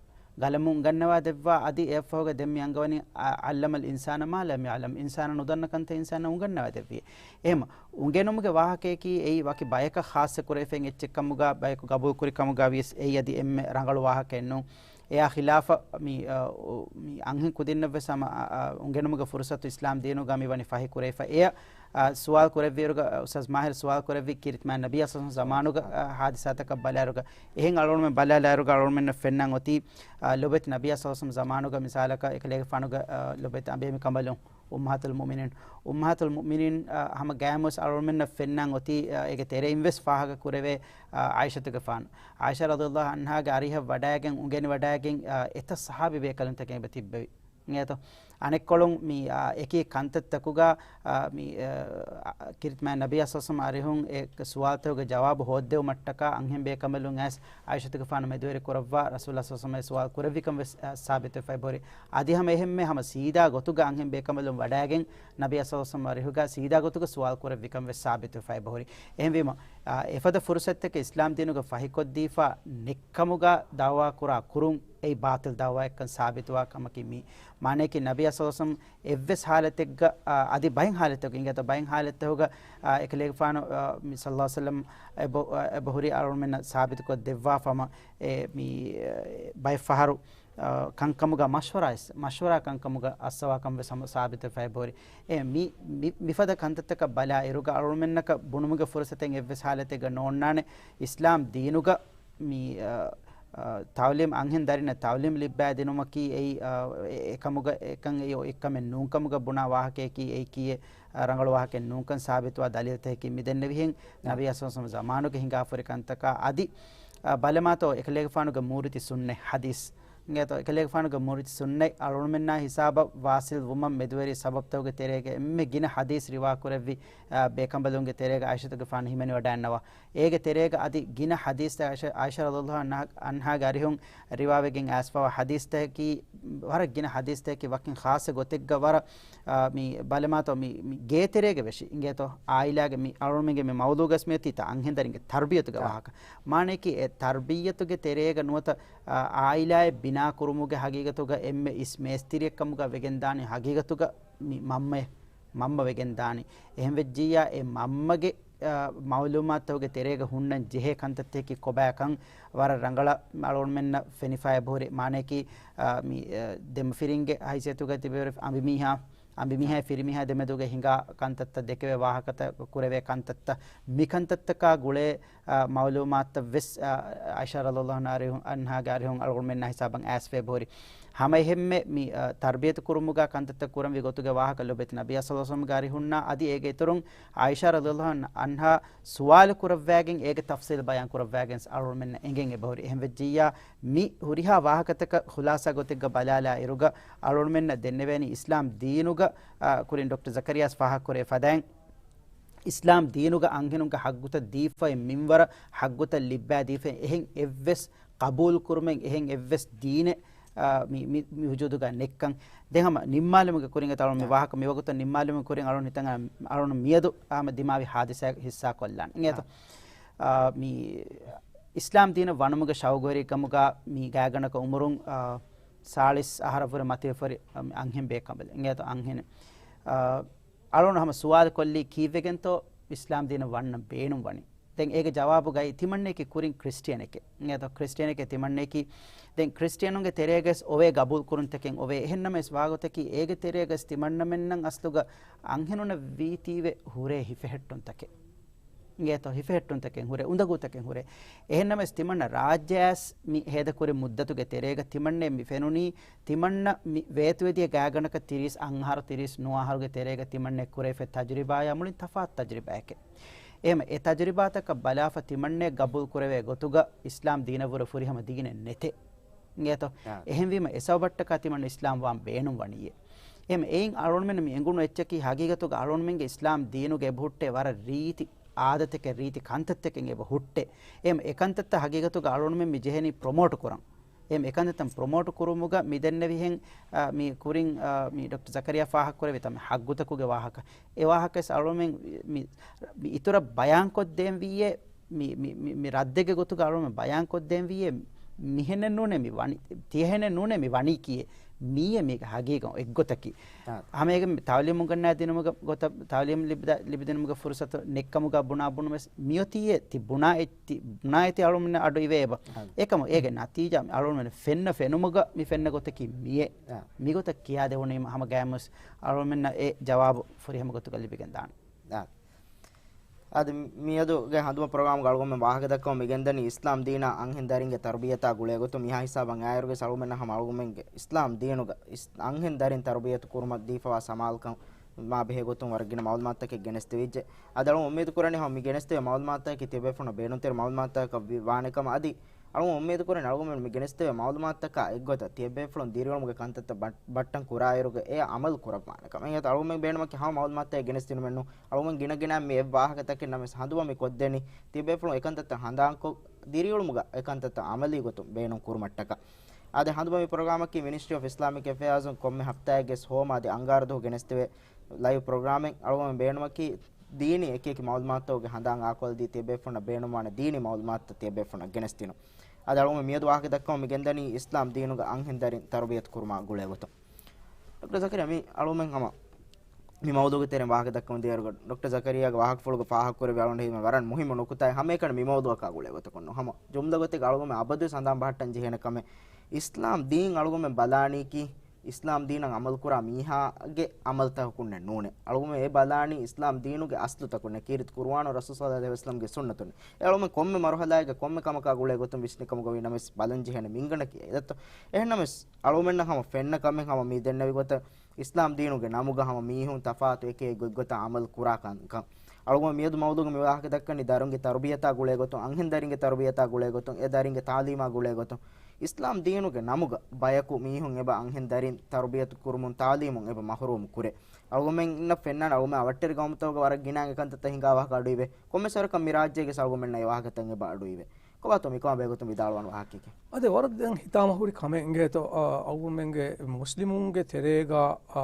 ގަލަމު އުނގަންނަވާ ދެއްވާ އަދި އެއަށްފަހުގަ ދެން މި އަންގަވަނީ، އަ، علم الإنسان ما لم يعلم. އިންސާނާ ނުދަންނަ ކަންތައް އިންސާނާ އުނގަންނަވާ ދެއްވި. އެހެމަ، އުނގެނުމުގެ ވާހަކަޔަކީ އެއީ ވަކި ބަޔަކަށް ޚާއްޞަ ކުރެވިފައި އެއްޗެއް ކަމުގަ، ބަޔަކު ގަބޫލު ކުރި ކަމުގަ ވިޔަސް އެއީ އަދި އެންމެ ރަނގަޅު ވާހަކައެއް ނޫން. އެއާ ޚިލާފަށް މި، އަ، އު، މި އަންހެން ކުދިންނަށްވެސް ހަމަ، އަ، އަ، އުނގެނުމުގެ ފުރުސަތު އިސްލާމް ދީނުގަ މި ވަނީ ފަހި ކުރެވިފަ. އެއަށް، އަ، ސުވާލު ކުރެއްވިއިރުގަ، އަ، އުސްތާޛް މާހިރު ސުވާލު ކުރެއްވި ކީރިތި މާތް ނަބިއްޔާ ޞައްލަﷲު ޢަލައިހި ވަސައްލަމް ޒަމާނުގަ، އަ، ޙާދިސާތަކަށް ބަލާއިރުގަ، އެހެން އަޅުގަނޑުމެން ބަލާލާއިރުގަ އަޅުގަނޑުމެންނަށް ފެންނަން އޮތީ، އަ، ލޮބެތި ނަބިއްޔާ ޞައްލަﷲު ޢަލައިހި ވަސައްލަމް ޒަމާނުގަ މިސާލަކަށް އެކަލޭގެފާނުގެ، އަ، ލޮބެތި އަނބިމި ކަނބަލުން އުއްމަހާތުލް މުއުމިނީން، އުއްމަހާތުލް މުއުމިނީން، އަ، ހަމަ ގާތްމުވެސް އަޅުގަނޑުމެންނަށް ފެންނަން އޮތީ، އަ، އޭގެ ތެރެއިން ވެސް ފާހަގަ ކުރެވޭ، އަ، ޢާއިޝާ ރަޟިޔަﷲު ޢަންހާގެ އަރިހަށް ވަޑައިގެން، އުނގެނިވަޑައިގެން، އަ، އެތައް ޞަޙާބީ ބޭކަލުންތަކެއް އެބަ ތިއްބެވި. އިނގޭތޯ؟ އަނެއްކޮޅުން މި، އާ، އެކި ކަންތައްތަކުގަ، އާ، މި، އާ، ކީރިތި މާތް ނަބިއްޔާ ޞައްލަﷲު ޢަލައިހި ވަސައްލަމަ އަރިހުން އެ ސުވާލުތަކުގެ ޖަވާބު ހޯއްދެވުމަށްޓަކާ އަންހެން ބޭކަނބަލުން އައިސް ޢާއިޝަތުގެފާނު މެދުވެރި ކުރައްވާ ރަސޫލާ ޞައްލަﷲު ޢަލައިހި ވަސައްލަމަ ސުވާލު ކުރެއްވިކަން ވެސް، އާ، ސާބިތުވެފައި ބޯރި. އަދި ހަމަ އެހެންމެ ހަމަ ސީދާ ގޮތުގަ އަންހެން ބޭކަނބަލުން ވަޑައިގެން ނަބިއްޔާ ޞައްލަﷲު ޢަލައިހި ވަސައްލަމަ އަރިހުގަ ސީދާ ގޮތުގަ ސުވާލު ކުރެއްވިކަން ވެސް ސާބިތުވެފައި ބޯރި. އެހެންވީމަ، އާ، އެފަދަ ފުރުސަތުތަކެއް އިސްލާމް ދީނުގަ ފަހިކޮށްދީފަ ނެތްކަމުގަ ދަޢުވާ ކުރާ ކުރުން އެއީ ބާޠިލް ދަޢުވާއެއްކަން ސާބިތުވާ ކަމަކީ މީ. މާނަޔަކީ ނަބިއްޔާ ޞައްލަﷲު ޢަލައިހި ވަސައްލަމަ އެއްވެސް ޙާލަތެއްގަ، އާ، އަދި ބައެއް ޙާލަތްތަކުގަ، އިނގޭތޯ ބައެއް ޙާލަތްތަކުގަ، އާ، އެކަލޭގެފާނު، އާ، މި ޞައްލަﷲު ޢަލައިހި ވަސައްލަމަ އެބަ-، އާ، އެބަހުރި އަޅުގަނޑުމެންނަށް ސާބިތުކޮށް ދެއްވާފަ ހަމަ އެ މި، އާ، ބައެއް ފަހަރު، އާ، ކަންކަމުގަ މަޝްވަރާ އެސް-، މަޝްވަރާ ކަންކަމުގަ އައްސަވާ ކަން ވެސް ހަމަ ސާބިތުވެފައި ބޯރި. އެ މި-، މި-، މިފަދަ ކަންތައްތަކަށް ބަލާ އިރުގަ އަޅުގަނޑުމެންނަކަށް ބުނުމުގެ ފުރުސަތެއް އެއްވެސް ޙާލަތެއްގަ ނޯންނާނެ. އިސްލާމް ދީނުގަ މި، އާ، އާ، ތަޢުލީމް އަންހެން ދަރިންނަށް ތަޢުލީމް ލިއްބާ ދިނުމަކީ އެއީ، އާ، އެ-، އެކަމުގަ އެކަން އެއީ އޮތްކަމެއް ނޫންކަމުގަ ބުނާ ވާހަކަޔަކީ އެއީކީއެއް، އާ، ރަނގަޅު ވާހަކައެއް ނޫންކަން ސާބިތުވާ ދަލީލުތަކަކީ މިދެންނެވިހެން އާ. ނަބިއްޔާ ޞައްލަﷲު ޢަލައިހި ވަސައްލަމަ ޒަމާނުގަ ހިނގާފަހުރި ކަންތަކާ އަދި، އާ، ބަލަމާތޯ އެކަލޭގެފާނުގެ މޫރިތި ސުންނަތް ޙަދީޘް. އިނގޭތޯ އެކަލޭގެފާނުގެ މޫރިތި ސުންނަތް އަޅުގަނޑުމެންނާ ހިސާބަށް ވާޞިލް ވުމަށް މެދުވެރި ސަބަބުތަކުގެ ތެރޭގަ އެންމެ ގިނަ ޙަދީޘް ރިވާ ކުރެއްވި، އާ، ބޭކަނބަލުންގެ ތެރޭގަ ޢާއިޝަތުގެފާނު ހިމެނިވަޑައިންނަވާ. އޭގެ ތެރޭގަ އަދި ގިނަ ޙަދީޘްތައް ޢާއިޝަ، ޢާއިޝާ ރަޟިޔަﷲު ޢަންހާ، ޢަންހާގެ އަރިހުން ރިވާވެގެން އައިސްފަވާ ޙަދީޘްތަކަކީ ވަރަށް ގިނަ ޙަދީޘްތަކަކީ ވަކިން ޚާއްޞަ ގޮތެއްގަ ވަރަށް، އާ، މި ބަލަމާތޯ މި، މި ގޭތެރޭގަ ވެށި އިނގޭތޯ ޢާއިލާގެ މި އަޅުމެންގެ މި މައުޟޫޢުގަސް މިއޮތީތާ އަންހެންދަރިންގެ ތަރްބިޔަތުގެ އާ. ވާހަކަ. މާނަޔަކީ އެ ތަރްބިޔަތުގެ ތެރޭގަ ނުވަތަ، އާ، ޢާއިލާއެއް ބިނާ ކުރުމުގެ ޙަޤީޤަތުގަ އެންމެ އިސް މޭސްތިރިއެއްކަމުގަ ވެގެންދާނީ ޙަޤީޤަތުގަ މި މަންމަ، މަންމަ ވެގެންދާނީ. އެހެންވެއްޖިއްޔާ އެ މަންމަގެ، އާ، މަޢުލޫމާތުތަކުގެ ތެރޭގަ ހުންނަން ޖެހޭ ކަންތައްތަކަކީ ކޮބާކަން ވަރަށް ރަނގަޅަށް އަޅުގަނޑުމެންނަށް ފެނިފައި އެބަހުރި. މާނަޔަކީ، އާ، މި، އާ، ދެމަފިރިންގެ ހައިސިއްޔަތުގަ ތިބެވަރި އަނބިމީހާ، އަނބިމީހާއި ފިރިމީހާ ދެމެދުގަ ހިނގާ ކަންތައްތައް ދެކެވޭ ވާހަކަތައް ކުރެވޭ ކަންތައްތައް މި ކަންތައްތަކާ ގުޅޭ، އާ، މަޢުލޫމާތުތައް ވެސް، އާ، ޢާއިޝާ ރަޟިޔަﷲު ޢަންހާގެ އަރިހުން އަޅުގަނޑުމެންނާ ހިސާބަށް އައިސްފައި ބޯރި. ހަމަ އެހެންމެ މި، އާ، ތަރްބިޔަތު ކުރުމުގަ ކަންތައްތައް ކުރަންވީ ގޮތުގެ ވާހަކަ ލޮބެތި ނަބިއްޔާ ޞައްލަﷲު ޢަލައިހި ވަސައްލަމަގެ އަރިހުންނާ އަދި އޭގެ އިތުރުން ޢާއިޝާ ރަޟިޔަﷲު ޢަންހާ ސުވާލު ކުރައްވާގެން އޭގެ ތަފްޞީލް ބަޔާން ކުރައްވާގެން އަޅުގަނޑުމެންނަށް އެނގެން އެބަހުރި. އެހެންވެއްޖިއްޔާ މި ހުރިހާ ވާހަކަތަކަށް ޚުލާޞާ ގޮތެއްގަ ބަލާލާ އިރުގަ އަޅުގަނޑުމެންނަށް ދެންނެވޭނީ އިސްލާމް ދީނުގަ، އާ، ކުރިން ޑޮކްޓަރ ޒަކަރިޔާސް ފާހަގަކުރޭ ފަދައިން އިސްލާމް ދީނުގަ އަންހެނުންގެ ޙައްޤުތައް ދީފައި މިންވަރަށް ޙައްޤުތައް ލިއްބާދީފައި އެހެން އެއްވެސް ޤަބޫލު ކުރުމެއް އެހެން އެއްވެސް ދީނެއް، އާ، މި، މި، މި ވުޖޫދުގަ ނެތްކަން. ދެން ހަމަ ނިންމާލުމުގެ ކުރިން އެތައް އަޅުން މި ވާހަކަ މިވަގުތަށް ނިންމާލުމުގެ ކުރިން އަޅުން ހިތަށް އަރަން އަޅުން މިއަދު ހަމަ ދިމާވި ހާދިސާއެއް ހިއްސާ ކޮށްލާން. އިނގޭތޯ؟ އާ، މި އިސްލާމް ދީނަށް ވަނުމުގެ ޝައުގުވެރިކަމުގަ މި ގާތްގަނޑަކަށް އުމުރުން، އާ، ސާޅީސް އަހަރަށްވުރެ މަތިވެފަ ހުރި، އަ، އަންހެން ބޭކަނބަލެއް. އިނގޭތޯ އަންހެނެއް. އާ، އަޅުން ހަމަ ސުވާލު ކޮށްލީ ކީއްވެގެންތޯ އިސްލާމް ދީނަށް ވަންނަން ބޭނުން ވަނީ؟ ދެން އޭގެ ޖަވާބުގައި ތިމަންނައަކީ ކުރިން ކްރިސްޓިއަނެކޭ. އިނގޭތޯ ކްރިސްޓިއަނެކޭ ތިމަންނައަކީ. ދެން ކްރިސްޓިއަނުންގެ ތެރޭގަސް އޮވޭ ގަބޫލު ކުރުންތަކެއް އޮވޭ. އެހެންނަމަވެސް ވާގޮތަކީ އޭގެ ތެރޭގަސް ތިމަންނަމެންނަށް އަސްލުގަ އަންހެނުންނަށް ވީތީވެ ހުރޭ ހިފެހެއްޓުންތަކެއް. އިނގޭތޯ ހިފެހެއްޓުންތަކެއް ހުރޭ، އުނދަގޫތަކެއް ހުރޭ. އެހެންނަމަވެސް ތިމަންނަ ރާއްޖެއަސް މި ހޭދަކުރި މުއްދަތުގެ ތެރޭގަ ތިމަންނައަށް މި ފެނުނީ، ތިމަންނަ މި ވޭތުވެދިޔަ ގާތްގަނޑަކަށް ތިރީސް އަށް އަހަރު، ތިރީސް ނުވަ އަހަރުގެ ތެރޭގަ ތިމަންނައަށް ކުރެވިފައި ތަޖުރިބާޔާ މުޅިން ތަފާތު ތަޖުރިބާއެކޭ. އެހެމަ އެ ތަޖުރިބާތަކަށް ބަލާފަ ތިމަންނައަށް ގަބޫލު ކުރެވޭ ގޮތުގަ އިސްލާމް ދީނަށްވުރެ ފުރިހަމަ ދީނެއް ނެތޭ. އިނގޭތޯ؟ އާ. އެހެންވީމަ އެ ސަބަބަށްޓަކާ ތިމަން އިސްލާމް ވާން ބޭނުން ވަނީއޭ. އެހެމަ އެއިން އަޅުގަނޑުމެން މި އެނގުނު އެއްޗަކީ ހަގީގަތުގަ އަޅުގަނޑުމެންގެ އިސްލާމް ދީނުގަ އެބަހުއްޓޭ ވަރަށް ރީތި އާދަތެކެއް، ރީތި ކަންތައްތަކެއް އެބަ ހުއްޓޭ. އެހެމަ އެ ކަންތައްތައް ހަގީގަތުގަ އަޅުގަނޑުމެން މި ޖެހެނީ ޕްރޮމޯޓް ކުރަން. އެހެމަ އެ ކަންތައްތައް ޕްރޮމޯޓް ކުރުމުގަ މި ދެންނެވިހެން، އާ، މި ކުރިން، އާ، މި ޑޮކްޓަރ ޒަކަރިޔާ ފާހަގަކުރެއްވި ތަން މި ހައްގުތަކުގެ ވާހަކަ. އެ ވާހަކަވެސް އަޅުގަނޑުމެން މި، މި އިތުރަށް ބަޔާންކޮށްދޭންވީއޭ. މި، މި، މި، މި ރައްދެއްގެ ގޮތުގަ އަޅުގަނޑު ބަޔާންކޮށްދޭންވީއޭ، މިހެނެއް ނޫނޭ މި ވަނީ، ތިޔަހެނެއް ނޫނޭ މި ވަނީކީއޭ. މީއޭ މީގެ ހަގީގަތް އެއްގޮތަކީ. އާ. ހަމައޭގެ ތަޢުލީމު ގަންނާ ދިނުމުގެ ގޮތަށް، ތަޢުލީމް ލިބިދާ، ލިބިދިނުމުގެ ފުރުސަތު ނެތްކަމުގަ ބުނާ ބުނުމެސް މިއޮތީއޭ، ތި ބުނާ އެ-، ތި ބުނާ އެތި އަޅުމެން އަޑު އިވޭ އެބަ. އާ. އެކަމު އޭގެ ނަތީޖާ މި އަޅުމެން ފެންނަ ފެނުމުގަ މި ފެންނަ ގޮތަކީ މިއޭ. އާ. މިގޮތަށް ކިޔާދެވުނީމަ ހަމަ ގައިމުވެސް އަޅުމެންނަށް އެ ޖަވާބު ފުރިހަމަ ގޮތުގަ ލިބިގެން ދާނެ. އާ. އަދި މިއަދުގެ ހަނދުމަ ޕްރޮގްރާމްގަ އަޅުގަނޑުމެން ވާހަކަދައްކަމުން މިގެންދަނީ އިސްލާމް ދީނާ އަންހެން ދަރިންގެ ތަރުބިޔަތާ ގުޅޭ ގޮތުން. މިހާ ހިސާބަށް އައިއިރުގެ އަޅުގަނޑުމެންނަށް ހަމަ އަޅުގަނޑުމެންގެ އިސްލާމް ދީނުގަ އިސް-، އަންހެން ދަރިން ތަރުބިޔަތު ކުރުމަށް ދީފަވާ ސަމާލުކަން މާ ބެހޭ ގޮތުން ވަރަށް ގިނަ މަޢުލޫމާތުތަކެއް ގެނެސްދެވިއްޖެ. އަދި އަޅުގަނޑު އުއްމީދު ކުރަނީ ހަމަ މި ގެނެސްދެވޭ މަޢުލޫމާތުތަކަކީ ތިޔަބޭފުޅުންނަށް ބޭނުންތެރި މަޢުލޫމާތުތަކަށް ވި-، ވާނެ ކަމަށް. އަދި އަޅުގަނޑު އުއްމީދު ކުރަން އަޅުގަނޑު މި ގެނެސްދެވޭ މައުލޫމާތުތަކާ އެއްގޮތަށް ތިޔަބޭފުޅުން ދިރިއުޅުމުގެ ކަންތައްތައް ބަ-، ބައްޓަން ކުރާއިރުގަ އެ އަމަލު ކުރައްވާނެ ކަމަށް. އެހެން އަޅުގަނޑުމެން ބޭނުމަކީ ހަމަ މައުލޫމާތުތައް ގެނެސްދިނުމެއްނު. އަޅުގަނޑު ގިނަ ގިނަ މި އެއް ވާހަކަތަކެއް ނަމަވެސް ހަނދުމަ މި ކޮށްދެނީ ތިޔަބޭފުޅުން އެކަންތައްތައް ހަނދާންކޮށް، ދިރިއުޅުމުގަ އެކަންތައްތައް އަމަލީ ގޮތުން ބޭނުން ކުރުމަށްޓަކާ. އާދެ، ހަނދުމަ މި ޕްރޮގްރާމަކީ މިނިސްޓްރީ އޮފް އިސްލާމިކް އެފެއާޒުން ކޮންމެ ހަފްތާއެއްގެ ހޯމާދި އަންގާރަދުވަހު ގެނެސްދެވޭ ލައިވް ޕްރޮގްރާމެއް. އަޅުގަނޑު ބޭނުމަކީ ދީނީ އެކި އެކި މައުލޫމާތުތަކުގެ ހަނދާން އާކޮށްލަދީ ތިޔަބޭފުޅުންނަށް ބޭނުންވާނެ ދީނީ މައުލޫމާތުތައް ތިޔަބޭފުޅުންނަށް ގެނެސްދިނުން. އަދި އަޅުގަނޑު މިއަދު ވާހަކަ ދައްކަމުން މި ގެންދަނީ އިސްލާމް ދީނުގަ އަންހެން ދަރިން ތަރުބިޔަތު ކުރުމާ ގުޅޭ ގޮތުން. ޑޮކްޓަރ ޒަކަރިޔާ، މި އަޅުގަނޑުމެން ހަމަ މި މައުޟޫގެ ތެރެއިން ވާހަކަ ދައްކަމުން ދިޔައިރުގަ ޑޮކްޓަރ ޒަކަރިޔާގެ ވާހަކަފުޅުގަ ފާހަގަކުރެއްވި އަޅުގަނޑު ހީވަނީ ވަރަށް މުހިއްމު ނުކުތާއެއް. ހަމައެކަނި މި މައުޟޫއަކާ ގުޅޭ ގޮތަކުން ނޫން. ހަމަ ޖުމްލަ ގޮތެއްގަ އަޅުގަނޑުމެން އަބަދުވެސް ހަނދާން ބަހައްޓަން ޖެހޭނެ ކަމެއް، އިސްލާމް ދީން އަޅުގަނޑުމެން ބަލާނީކީ އިސްލާމް ދީނަށް އަމަލުކުރާ މީހާގެ އަމަލުތަކަކުންނެއް ނޫނޭ. އަޅުގަނޑުމެން އެ ބަލާނީ އިސްލާމް ދީނުގެ އަސްލުތަކުންނޭ، ކީރިތި ޤުރުއާނު ރަސޫލު ޞައްލަﷲ ޢަލައިހި ވަސައްލަމްގެ ސުންނަތުން. އެ އަޅުގަނޑުމެން ކޮންމެ މަރުހަލާއެއްގަ ކޮންމެ ކަމަކާ ގުޅޭ ގޮތުން ވިސްނި ކަމުގަ ވީ ނަމަވެސް ބަލަން ޖެހޭނެ މިންގަނޑަކީ އެއް ދަތު. އެހެން ނަމަވެސް އަޅުގަނޑުމެންނަށް ހަމަ ފެންނަ ކަމެއް ހަމަ މި ދެންނެވި ގޮތަށް އިސްލާމް ދީނުގެ ނަމުގަ ހަމަ މީހުން ތަފާތު އެކި އެކި ގޮތްގޮތަށް އަމަލު ކުރާ ކަންކަން. އަޅުގަނޑު މިއަދު މައުޟޫގަ މި ވާހަކަ ދައްކަނީ ދަރުންގެ ތަރުބިޔަތާ ގުޅޭ ގޮތުން، އަންހެން ދަރިންގެ ތަރުބިޔަތާ ގުޅޭ ގޮތުން، އެ ދަރިންގެ ތާލީމާ ގުޅޭ ގޮތުން. އިސްލާމް ދީނުގެ ނަމުގަ ބަޔަކު މީހުން އެބަ އަންހެން ދަރިން ތަރުބިޔަތު ކުރުމުން ތާލީމުން އެބަ މަހުރޫމު ކުރޭ. އަޅުގަނޑުމެންނަށް ފެންނާނެ އަޅުގަނޑުމެން އަވަށްޓެރި ގައުމުތަކުގަ ވަރަށް ގިނަ އެކަންތައްތައް ހިނގާ ވާހަކަ އަޑުއިވޭ. ކޮންމެސް ވަރަކަށް މި ރާއްޖޭގެ އަޅުގަނޑުމެންނަށް އެ ވާހަކަތައް އެބަ އަޑުއިވޭ. ކޮބާތޯ މިކަމާ ބެހޭގޮތުން ވިދާޅުވާނެ ވާހަކައެކޭ؟ އަދި ވަރަށް ދެން ހިތާމަ ހުރި ކަމެއް އިނގޭތޯ، އަ، އަޅުގަނޑުމެންގެ މުސްލިމުންގެ ތެރޭގަ، އަ،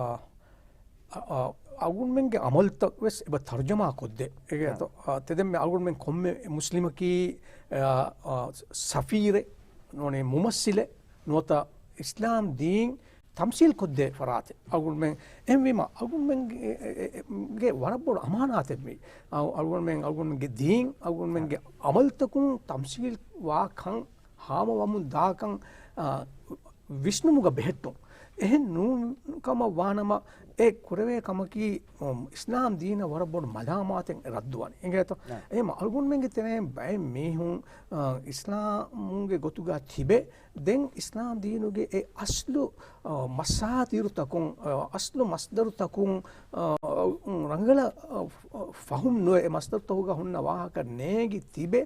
އަ، އަ، އަޅުގަނޑުމެންގެ އަމަލުތައް ވެސް އެބަ ތަރުޖަމާ ކޮށްދޭ. އިނގޭތޯ، އަ، ތެދެންމެ އަޅުގަނޑުމެން ކޮންމެ މުސްލިމަކީ، އަ، އަ، ސަފީރެއް ނޫނީ މުމައްސިލެއް ނުވަތަ އިސްލާމް ދީން ތަމްސީލް ކޮށްދޭ ފަރާތެއް. އަޅުގަނޑުމެން އެހެންވީމަ، އަޅުގަނޑުމެންގެ، އެ، އެ، އެ، ގެ ވަރަށް ބޮޑު އަމާނާތެއް މީ. އަ، އަޅުގަނޑުމެން، އަޅުގަނޑުމެންގެ ދީން، އަޅުގަނޑުމެންގެ އަމަލުތަކުން ތަމްސީލް ވާ ކަން، ހާމަވަމުން ދާކަން، އަ، ވިސްނުމުގަ ބެހެއްޓުން. އެހެން ނޫން ކަމަށް ވާނަމަ، އެ ކުރެވޭ ކަމަކީ، އު، އިސްލާމް ދީނަށް ވަރަށް ބޮޑު މަލާމާތެއް ރައްދުވާނެ. އިނގޭތޯ؟ ނަ. އެހެން އަޅުގަނޑުމެންގެ ތެރެއިން ބައެއް މީހުން، އަ، އިސްލާމުގެ ގޮތުގަ ތިބެ، ދެން އިސްލާމް ދީނުގެ އެ އަސްލު، އަ، މަސާދިރުތަކުން، އަ، އަސްލު މަސްދަރުތަކުން، އަ، ރަނގަޅަށް، އަ، ފަހުމް ނުވެ، އެ މަސްދަރުތަކުގަ ހުންނަ ވާހަކަ ނޭނގި ތިބެ،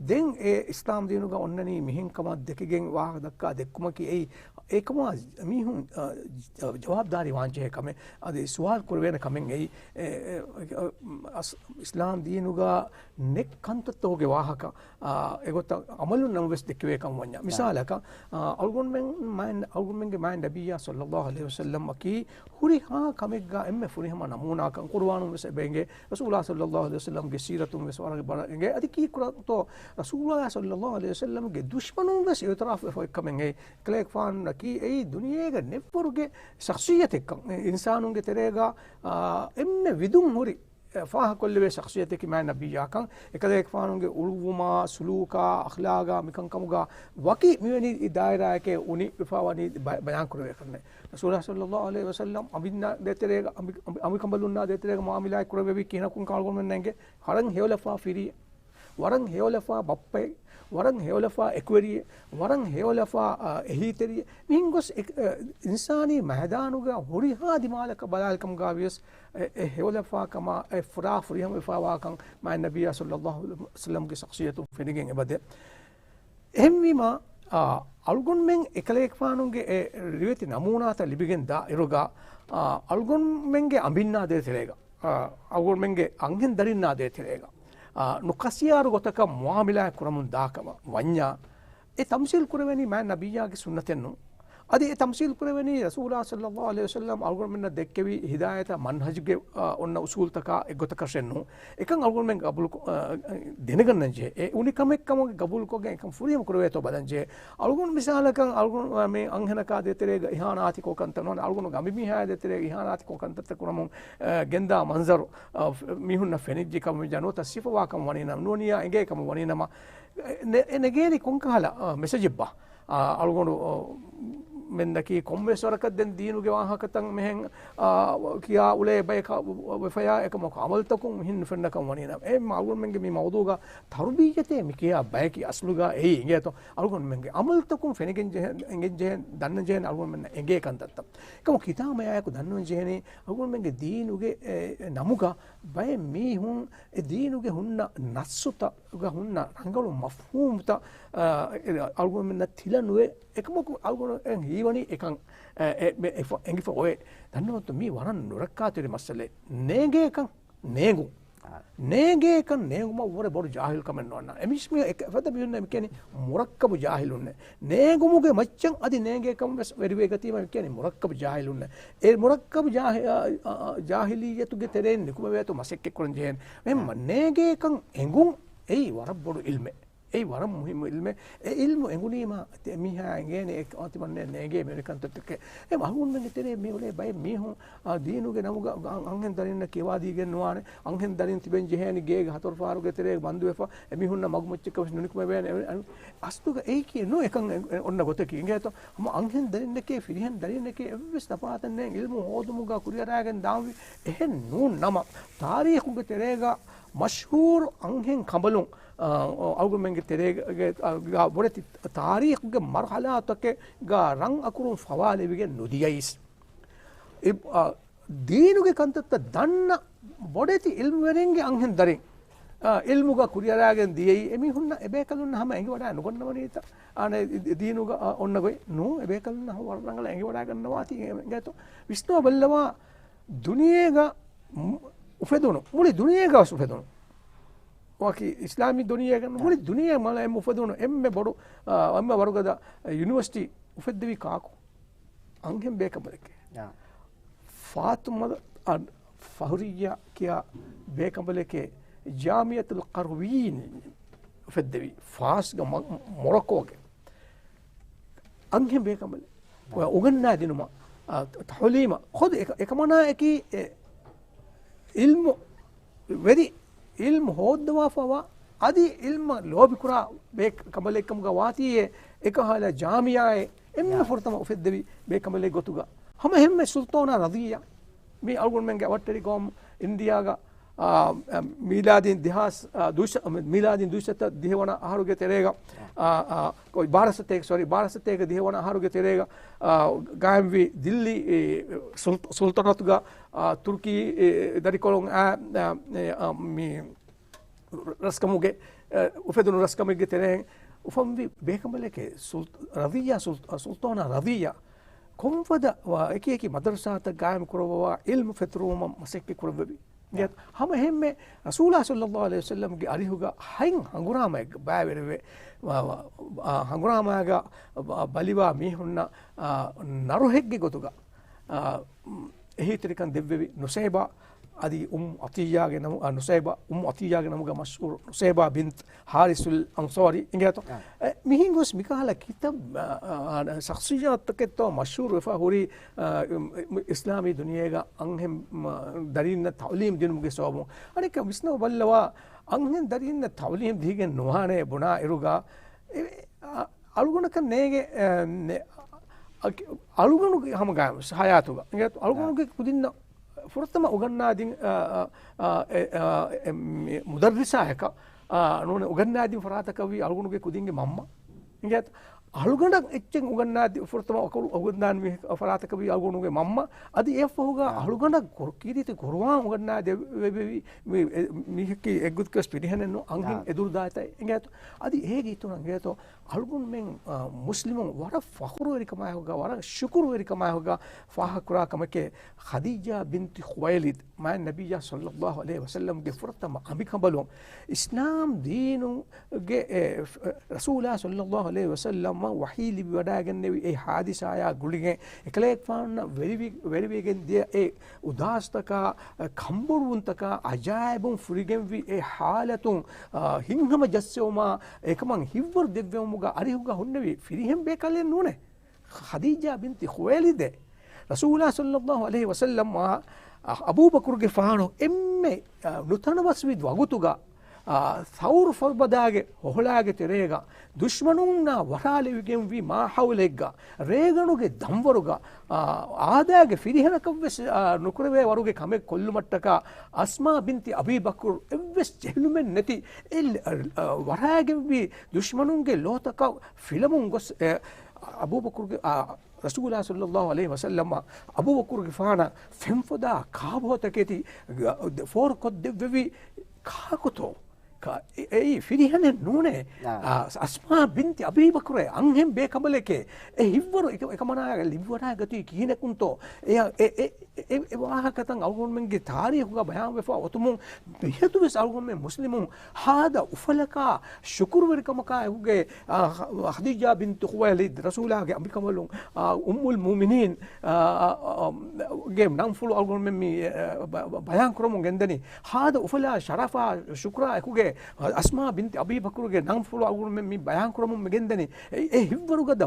ދެން އެ އިސްލާމް ދީނުގަ އޮންނަނީ މިހެން ކަމަށް ދެކިގެން ވާހަކަ ދައްކާ ދެއްކުމަކީ އެއީ، އެކަމާ މީހުން، އަ، ޖަ-، ޖަވާބުދާރީ ވާންޖެހޭ ކަމެއް، އަދި ސުވާލު ކުރެވޭނެ ކަމެއް އެއީ، އެ، އެ، އަ، އަސް-، އިސްލާމް ދީނުގަ ނެތް ކަންތައްތަކުގެ ވާހަކަ، އާ، އެގޮތަށް އަމަލުން ނަމަވެސް ދެކެވޭ ކަމަށް ވަންޏާ. ނާ. މިސާލަކަށް، އާ، އަޅުގަނޑުމެން މާތް، އަޅުގަނޑުމެންގެ މާތް ނަބިއްޔާ ޞައްލައްލާހު ޢަލައިހި ވަސައްލަމަކީ ހުރިހާ ކަމެއްގަ އެންމެ ފުރިހަމަ ނަމޫނާކަން ޤުރުއާނުން ވެސް އެބަ އެނގޭ. ރަސޫލާ ޞައްލައްލާހު ޢަލައިހި ވަސައްލަމްގެ ސީރަތުން ވެސް ވަރަށް އެބަ އެނގޭ. އަދި ކީއްކުރަންތޯ ރަސޫލާ ޞައްލައްލާހު ޢަލައިހި ވަސައްލަމްގެ ދުޝްމަނުން ވެސް އިޢުތިރާފު ވެފަ އޮތް ކަމެއް އެއީ. ކަލޭގެފާނަކީ އެއީ ދުނިޔޭގަ ނެތްވަރުގެ ޝަޚްޞިއްޔަތެއްކަން. އިންސާނުންގެ ތެރޭގަ، އާ، އެންމެ ވިދުން ހުރި، އެ، ފާހަގަކޮށްލެވޭ ޝަޚްޞިއްޔަތަކީ މާތް ނަބިއްޔާކަން. އެކަލޭގެފާނުގެ އުޅުއްވުމާ، ސުލޫކާ، އަޚްލާގާ މިކަންކަމުގަ ވަކި މިވެނި ދާއިރާއެކޭ އުނި ވެފަ ވަނީ ބަ-، ބަޔާންކުރެވޭ ކަންނޭ. ރަސޫލާ ޞައްލައްލާހު ޢަލައިހި ވަސައްލަމް އަނބިންނާ ދޭތެރޭގަ، އަނބި-، އަނބި-، އަނބިކަނބަލުންނާ ދޭތެރޭގަ މުޢާމަލާތް ކުރެއްވެވީ ކިހިނަކުން ކަމަށް އަޅުގަނޑުމެންނަށް އެނގޭ. ވަރަށް ހެޔޮލަފާ ފިރިއެއް، ވަރަށް ހެޔޮލަފާ ބައްޕައެއް، ވަރަށް ހެޔޮލަފާ އެކުވެރިއެއް، ވަރަށް ހެޔޮލަފާ، އަ، އެހީތެރިއެއް. މިހެން ގޮސް އެ، އަ، އިންސާނީ މައިދާނުގަ ހުރިހާ ދިމާލަކަށް ބަލާލިކަމުގަ ވިޔަސް އެ، އެ ހެޔޮލަފާ ކަމާ، އެ ފުރާ ފުރިހަމަވެފާވާކަން މާތް ނަބިއްޔާ ޞައްލައްލާހު ޢަލައިހި ވަސައްލަމްގެ ޝަޚްޞިއްޔަތުން ފެނިގެން އެބަދޭ. އެހެންވީމަ، އާ، އަޅުގަނޑުމެން އެކަލޭގެފާނުގެ އެ ރިވެތި ނަމޫނާތައް ލިބިގެން ދާ އިރުގަ، އާ، އަޅުގަނޑުމެންގެ އަނބިންނާ ދޭތެރޭގަ، އާ، އަޅުގަނޑުމެންގެ އަންހެން ދަރިންނާ ދޭތެރޭގަ، އާ، ނުކަސިޔާރު ގޮތަކަށް މުޢާމަލާތް ކުރަމުން ދާ ކަމަށް ވަންޏާ، އެ ތަމްސީލް ކުރެވެނީ މާތް ނަބިއްޔާގެ ސުންނަތެއްނު. އަދި އެ ތަމްސީލް ކުރެވެނީ ރަސޫލާ ޞައްލައްލާހު ޢަލައިހި ވަސައްލަމް އަޅުގަނޑުމެންނަށް ދެއްކެވި ހިދާޔަތާ މަންހަޖުގެ، އާ، އޮންނަ އުސޫލްތަކާ އެއްގޮތަކަށެއްނު. އެކަން އަޅުގަނޑުމެން ގަބޫލު ކޮ-، އާ، ދެނެގަންނަން ޖެހޭ. އެ އުނިކަމެއް ކަމުގެ ގަބޫލުކޮށްގެން އެކަން ފުރިހަމަ ކުރެވޭތޯ ބަލަން ޖެހޭ. އަޅުގަނޑު މިސާލަކަށް އަޅުގަނޑު، އާ، މި އަންހެނަކާ ދޭތެރޭގަ އިހާނާތިކޮށް ކަންތައް ނޫން. އަޅުގަނޑު އަނބިމީހާ ދޭތެރޭގަ އިހާނާތިކޮށް ކަންތައްތައް ކުރަމުން، އާ، ގެންދާ މަންޒަރު، އާ، މީހުންނަށް ފެނިއްޖެ ކަމަށް ނުވަތަ ސިފަވާކަން ވަނީނަމަ، ނޫނިޔާ އެނގޭ ކަމަށް ވަނީނަމަ، ނެ-، އެ ނެގޭނީ ކޮންކަހަލަ، އާ، މެސެޖެއްބާ؟ އާ، އަޅުގަނޑު، އާ، މެންދަކީ ކޮންމެސް ވަރަކަށް ދެން ދީނުގެ ވާހަކަތައް މިހެން، އާ، ކިޔާ އުޅޭ ބަޔަކަށް ވެފަޔާ އެކަމަކު އަމަލުތަކުން މިހެން ނުފެންނަކަން ވަނީނަމަ. އެ އަޅުގަނޑުމެންގެ މި މައުޟޫގަ ތަރުބިއްޔަތޭ މި ކިޔާ ބަޔަކީ އަސްލުގަ އެއީ އިނގޭތޯ. އަޅުގަނޑުމެންގެ އަމަލުތަކުން ފެނިގެން ޖެހެން، އެނގެން ޖެހެން، ދަންނަން ޖެހެން އަޅުގަނޑުމެންނަށް އެނގޭ ކަންތައްތައް. އެކަމަކު ހިތާމަޔާއެކު ދަންނަން ޖެހެނީ އަޅުގަނޑުމެންގެ ދީނުގެ، އެ، ނަމުގަ ބައެއް މީހުން އެ ދީނުގެ ހުންނަ ނައްޞުތައް، ގަ ހުންނަ ރަނގަޅު މަފްހޫމުތައް، އާ، އަޅުގަނޑުމެންނަށް ތިލަ ނުވޭ. އެކަމަކު އަޅުގަނޑު ހީވަނީ އެކަން، އެ، އެ، މެ، އެ، އެނގިފަ އޮވޭ. ދަންނަވަންތޯ މީ ވަރަށް ނުރައްކާތެރި މައްސަލައެއް. ނޭނގޭކަން ނޭނގުން. އާ. ނޭނގޭކަން ނޭނގުމަށް ވުރެ ބޮޑު ޖާހިލުކަމެއް ނޯންނާނެ. އެމީސް މި އެ، އެފަދަ މީހުންނަށް މި ކިޔަނީ މުރައްކަބު ޖާހިލުންނޭ. ނޭނގުމުގެ މައްޗަށް އަދި ނޭނގޭކަން ވެސް ވެރިވެގަތީމަ މި ކިޔަނީ މުރައްކަބު ޖާހިލުންނޭ. އެ މުރައްކަބު ޖާހި-، އާ، އާ، ޖާހިލިއްޔަތުގެ ތެރެއިން ނިކުމެވޭތޯ މަސައްކަތްކުރަން ޖެހޭނެ. އެހެން އާ. ނޭނގޭކަން އެނގުން އެއީ ވަރަށް ބޮޑު އިލްމެއް. އެއީ ވަރަށް މުހިއްމު އިލްމެއް. އެ އިލްމު އެނގުނީމާ އެ މީހާ އެނގޭނެ އެ އަންތި މަންނަ ނޭނގޭ މިވެނި ކަންތައްތަކެއް. އެ އަހުންމެންގެ ތެރޭ މި އުޅޭ ބައެއް މީހުން، އާ، ދީނުގެ ނަމުގަ އަން-، އަންހެން ދަރިންނަށް ކިޔަވާދީގެން ނުވާނެ. އަންހެން ދަރިން ތިބެން ޖެހޭނެ ގޭގެ ހަތަރު ފަހަރުގެ ތެރޭގަ ބަންދުވެފަ، އެމީހުންނަށް މަގުމައްޗަކަށް ވެސް ނުނިކުމެވޭނެ. އެ-، އެ-، އަސްލުގަ އެއީކީ ނޫން އެކަން އެ-، އޮންނަ ގޮތަކީ. އިނގޭތޯ؟ ހަމަ އަންހެން ދަރިންނެކޭ، ފިރިހެން ދަރިންނެކޭ އެއްވެސް ތަފާތެއް ނެތް. އިލްމު ހޯދުމުގަ ކުރިއަރާގެން ދާންވީ. އެހެން ނޫން ނަމަ، ތާރީޚުގެ ތެރޭގަ މަޝްހޫރު އަންހެން ކަނބަލުން، އަ، އަޅުގަނޑުމެންގެ ތެރޭގަ، އަ، ބޮޑެތި ތާރީޚުގެ މަރުހަލާތަކެއްގަ ރަން އަކުރުން ފަވާލެވިގެން ނުދިޔައީސް. އި-، އަ، ދީނުގެ ކަންތައްތައް ދަންނަ ބޮޑެތި އިލްމުވެރިންގެ އަންހެން ދަރިން، އަ، އިލްމުގަ ކުރިއަރާގެން ދިޔައީ އެމީހުންނަށް އެބޭކަލުންނަށް ހަމަ އެނގިވަޑާ ނުގަންނަވަނީތަ؟ އާނ ދީނުގަ، އަ، އޮންނަ ގޮތް ނޫން. އެބޭކަލުންނަށް ހަމަ ވަރަށް ރަނގަޅަށް އެނގިވަޑާގަންނަވާތީ އެނގޭތޯ. ވިސްނާ ބައްލަވާ ދުނިޔޭގަ މު-، އުފެދުނު، މުޅި ދުނިޔޭގަ ވެސް އުފެދުނު. ވަކި އިސްލާމީ ދުނިޔޭގަ މުޅި ދުނިޔެ މަލައިން އުފެދުނު އެންމެ ބޮޑު، އާ، އެންމެ ވަރުގަދަ ޔުނިވަރސިޓީ އުފެއްދެވީ ކާކު؟ އަންހެން ބޭކަނބަލެކޭ. އާ. ފާތުމަ، އާ، ފަހުރިއްޔާ ކިޔާ ބޭކަނބަލެކޭ ޖާމިއަތުލް ޤަރުވިއްޔީން އުފެއްދެވީ ފާސްގަ މަ-، މޮރޮކޯގެ. އަންހެން ބޭކަނބަލެއް. އާ. އުގަންނާ ދިނުމަށް، އާ، ތަ-، ތަހުލީމަށް. ޚުދު އެކަ-، އެކަމަނާއަކީ އެ އިލްމު ވެރި އިލްމު ހޯއްދަވާފަވާ އަދި އިލްމަށް ލޯބިކުރާ ބޭކަނބަލެއްކަމުގަ ވާތީއޭ އެކަހަލަ ޖާމިއާއެއް އެންމެ ފުރަތަމަ އުފެއްދެވި ބޭކަނބަލެއް ގޮތުގަ. ހަމަ އެހެންމެ ސުލްޠާނާ ރަޟިއްޔާ މީ އަޅުގަނޑުމެންގެ އަވަށްޓެރި ގައުމު އިންޑިޔާގަ، އާ، އަ، މީލާދީން ދެހާސް، އާ، ދުއިސަ-، މީލާދީން ދުއިސައްތަ ދިހަވަނަ އަހަރުގެ ތެރޭގަ، އާ، އާ، ކޮ-، ބާރަ ސަތޭކަ، ސޮރީ، ބާރަ ސަތޭކަ ދިހަވަނަ އަހަރުގެ ތެރޭގަ، އާ، ގާއިމްވި ދިއްލީ، އެ، ސުލް-، ސުލްޠަނާތުގަ، އާ، ތުރުކީ، އެ، ދަރިކޮޅުން، އާ، އާ، އެ، އާ، މި ރަސްކަމުގެ، އެ، އުފެދުނު ރަސްކަމެއްގެ ތެރެއިން އުފަންވި ބޭކަނބަލެކޭ ސުލް-، ރަޟިއްޔާ، ސުލް-، ސުލްޠާނާ ރަޟިއްޔާ. ކޮންފަދަ ވާ އެކި އެކި މަދަރުސާތައް ގާއިމް ކުރައްވަވާ އިލްމު ފެތުރުވުމަށް މަސައްކަތް ކުރެއްވެވި. އާ. ހަމަ އެހެންމެ ރަސޫލާ ޞައްލައްލާހު ޢަލައިހި ވަސައްލަމްގެ އަރިހުގަ ހަތް ހަނގުރާމައެއްގަ ބައިވެރިވެ، ވާ، ވާ، އާ، ހަނގުރާމާގަ ބަ-، ބަލިވާ މީހުންނަށް، އާ، ނަރުހެއްގެ ގޮތުގަ، އާ، އެހީތެރިކަން ދެއްވެވި ނުސައިބާ، އަދި އުއްމު ޢަތިއްޔާގެ ނަމު-، އާ، ނުސައިބާ، އުއްމު ޢަތިއްޔާގެ ނަމުގަ މަޝްހޫރު ނުސައިބާ ބިންތު ޙާރިސުލް އަންޞާރީ އިނގޭތޯ. އާ. އެ، މިހެން ގޮސް މިކަހަލަ ކިތައް، އާ، އާ، ޝަޚްޞިއްޔާތުތަކެއްތޯ މަޝްހޫރު ވެފަ ހުރި، އާ، އިސްލާމީ ދުނިޔޭގަ އަންހެން، މަ، ދަރީންނަށް ތަޢުލީމް ދިނުމުގެ ސަބަބުން. އަނެއްކާ ވިސްނަވަ ބައްލަވާ، އަންހެން ދަރީންނަށް ތަޢުލީމް ދީގެން ނުވާނޭ ބުނާ އިރުގަ، އެ، އަ-، އަޅުގަނޑަކަށް ނޭނގެ، އެ، ނެ-، އަ-، އަ-، އަޅުގަނޑުގެ ހަމަ ގާ-، ޙަޔާތުގަ. އިނގޭތޯ، އަޅުގަނޑުގެ ކުދިންނަށް ފުރަތަމަ އުގަންނާދިން، އަ، އަ، އަ، އެ، އަ، އެ، މި މުދައްރިސާއަކަށް، އަ، ނޫނެ އުގަންނާދިން ފަރާތަކަށްވީ އަޅުގަނޑުގެ ކުދިންގެ މަންމަ. އިނގޭތޯ، އަޅުގަނޑަށް އެއްޗެއް އުގަންނާދި-، ފުރަތަމަ އަކުރު އުގަންނާންވީ ފަރާތަކަށްވީ އަޅުގަނޑުގެ މަންމަ. އަދި އެއަށްފަހުގަ އާ. އަޅުގަނޑަށް ކުރ-، ކީރިތި ޤުރުއާން އުގަންނާ ދެއްވެވި މި-، އެ-، މީހަކީ އެއްގޮތަކަށް ފިރިހެނެއް ނޫން، އަންހެން އާ. އެދުރުދާތައް އިނގޭތޯ. އަދި އޭގެ އިތުރަށް އިނގޭތޯ، އަޅުގަނޑުމެން، އާ، މުސްލިމުން ވަރަށް ފަޚުރުވެރިކަމާއެކުގަ، ވަރަށް ޝުކުރުވެރިކަމާއެކުގަ ފާހަގަކުރާ ކަމެކޭ، ޚަދީޖާ ބިންތި ޚުވައިލިދް، މާތް ނަބިއްޔާ ޞައްލައްލާހު ޢަލައިހި ވަސައްލަމްގެ ފުރަތަމަ އަނބިކަނބަލުން، އިސްލާމް ދީނުގެ، އެ، ރަސޫލާ ޞައްލައްލާހު ޢަލައިހި ވަސައްލަމަށް ވަޙީ ލިބިވަޑައިގެންނެވި އެ ޙާދިސާޔާ ގުޅިގެން، އެކަލޭގެފާނަށް ވެރިވި-، ވެރިވެގެން ދިޔަ އެ އުދާސްތަކާ، ކަންބޮޑުވުންތަކާ، އަޖާއިބުން ފުރިގެންވި އެ ޙާލަތުން، އާ، ހިތްހަމަ ޖައްސެވުމާ، އެކަމަށް ހިތްވަރު ދެއްވެވުމުގަ އަރިހުގަ ހުންނެވި ފިރިހެން ބޭކަލެއް ނޫނޭ. ޚަދީޖާ ބިންތި ޚުވައިލިދޭ. ރަސޫލާ ޞައްލައްލާހު ޢަލައިހި ވަސައްލަމް އާ، އަ، އަބޫބަކުރުގެފާނު އެންމެ، އަ، ނުތަނަވަސްވި ވަގުތުގަ، އާ، ސައުރު ފަރުބަދާގެ ހޮހޮޅާގެ ތެރޭގަ ދުޝްމަނުންނާ ވަށާލެވިގެންވި މާހައުލެއްގަ، ރޭގަނޑުގެ ދަންވަރުގަ، އާ، އާދައިގެ ފިރިހެނަކަށްވެސް، އާ، ނުކުރެވޭ ވަރުގެ ކަމެއް ކޮށްލުމަށްޓަކާ، އަސްމާ ބިންތި އަބީ ބަކުރު އެއްވެސް ޖެހިލުމެއް ނެތި، އެ، އަ، އަ، ވަށާގެންވި ދުޝްމަނުންގެ ލޯތަކަށް ފިލަމުން ގޮސް، އެ، އަބޫބަކުރުގެ، އާ، ރަސޫލާ ޞައްލައްލާހު ޢަލައިހި ވަސައްލަމަ އަބޫބަކުރުގެފާނަށް ފެންފޮދާ ކާބޯތަކެތި ފޯރުކޮށްދެއްވެވި ކާކުތޯ؟ ކ-، އެ-، އެއީ ފިރިހެނެއް ނޫނޭ. އާ. އާ، އަސްމާ ބިންތި އަބީ ބަކުރޭ، އަންހެން ބޭކަނބަލެކޭ. އެ ހިއްވަރު އެކަ-، އެކަމަނާގެ ލިބިވަޑާގަތީ ކިހިނެއްކުންތޯ؟ އެ، އެ، އެ، އެ، އެ ވާހަކަތައް އަޅުގަނޑުމެންގެ ތާރީޚުގަ ބަޔާންވެފަ އޮތުމުން މިހަދުވެސް އަޅުގަނޑުމެން މުސްލިމުން ހާދަ އުފަލަކާ ޝުކުރުވެރިކަމަކާ އެކުގެ، އާ، ޚަ-، ޚަދީޖާ ބިންތު ޚުވައިލިދް ރަސޫލާގެ އަނބިކަނބަލުން، އާ، އުއްމުލް މުއުމިނީން، އާ، އާ، ގެ ނަންފުޅު އަޅުގަނޑުމެން މި، އާ، ބަ-، ބަ-، ބަޔާން ކުރަމުން ގެންދަނީ. ހާދަ އުފަލާ ޝަރަފާ ޝުކުރާ އެކުގެ އަސްމާ ބިންތި އަބީ ބަކުރުގެ ނަންފުޅު އަޅުގަނޑުމެން މި ބަޔާން ކުރަމުން މި ގެންދަނީ. އެ، އެ ހިއްވަރުގަދަ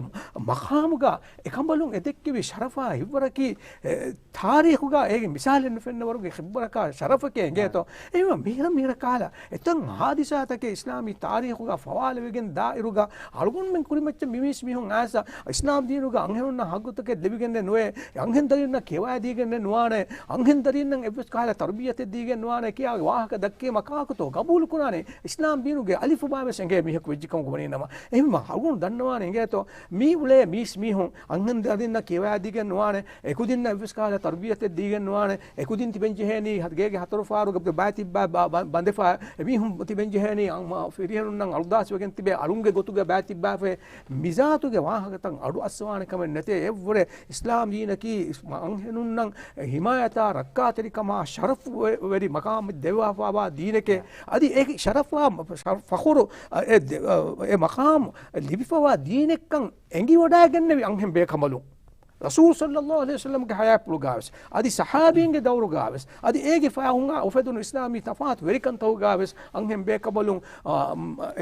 މަޤާމުގަ އެކަނބަލުން އެ ދެއްކެވި ޝަރަފާ ހިއްވަރަކީ، އެ، ތާރީޚުގަ އޭގެ މިސާލެއް ނުފެންނަ ވަރުގެ ހިއްވަރަކާ ޝަރަފެކޭ އެނގޭތޯ. އެހެންވީމަ މިހިރަ މިހިރަ ކާލަ އެތައް ހާދިސާތަކެއް އިސްލާމީ ތާރީޚުގަ ފަވާލެވިގެން ދާއިރުގަ އަޅުގަނޑުމެން ކުރިމައްޗަށް މިވީސް މީހުން އާސަ އިސްލާމް ދީނުގަ އަންހެނުންނަށް ހައްގުތަކެއް ދެވިގެންނެއް ނުވޭ، އަންހެން ދަރިންނަށް ކިޔަވާދީގެންނެއް ނުވާނެ، އަންހެން ދަރިންނަށް އެއްވެސް ކަހަލަ ތަރުބިޔަތެއް ދީގެން ނުވާނެ ކިޔާ ވާހަކަ ދައްކީ މަ ކާކުތޯ ގަބޫލު ކުރާނެ؟ އިސްލާމް ދީނުގެ އަލިފުބާވެސް އެނގޭ މީހަކު ވެއްޖެ ކަމަކު ވަނީ ނަމަ. އެހެންވީމަ އަޅުގަނޑު ދަންނަވާނެ އެނގޭތޯ މީ އުޅޭ މީސް މީހުން އަންހެން ދަރިންނަށް ކިޔަވާދީގެން ނުވާނެ، އެކުދިންނަށް އެއްވެސް ކަހަލަ ތަރުބިޔަތެއް ދީގެން ނުވާނެ، އެކުދިން ތިބެން ޖެހޭނީ ހަ-، ގޭގެ ހަތަރު ފާރުގަ ބައިތިއްބާ ބަ-، ބަ-، ބަނދެފާ، އެމީހުން ތިބެން ޖެހޭނީ އަ-، މަ-، ފިރިހެނުންނަށް އަޅުދާސްވެގެން ތިބޭ އަޅުންގެ ގޮތުގަ ބައިތިއްބާފައި. މިޒާތުގެ ވާހަކަތައް އަޑު އައްސަވާނެ ކަމެއް ނެތޭ. އެއްވުރެ އިސްލާމް ދީނަކީ އިސް-، އަންހެނުންނަށް ހިމާޔަތާ ރައްކާތެރިކަމާ ޝަރަފް ވެ-، ވެރި މަޤާމެއް ދެއްވާފަވާ ދީނެކޭ. އަދި އޭގެ ޝަރަފާ ފަޚުރު، އެ ދެ-، އެ މަޤާމު ލިބިފަވާ ދީނެއްކަން އެނގިވަޑައިގެންނެވި އަންހެން ބޭކަނބަލުން. ރަސޫލު ޞައްލައްލާހު ޢަލައިހި ވަސައްލަމްގެ ޙަޔާތްޕުޅުގާވެސް، އަދި ޞަޙާބީންގެ ދައުރުގާވެސް، އަދި އޭގެ ފަޔަށް ހުންނަ އުފެދުނު އިސްލާމީ ތަފާތު ވެރިކަންތަކުގާވެސް، އަންހެން ބޭކަނބަލުން، އާ،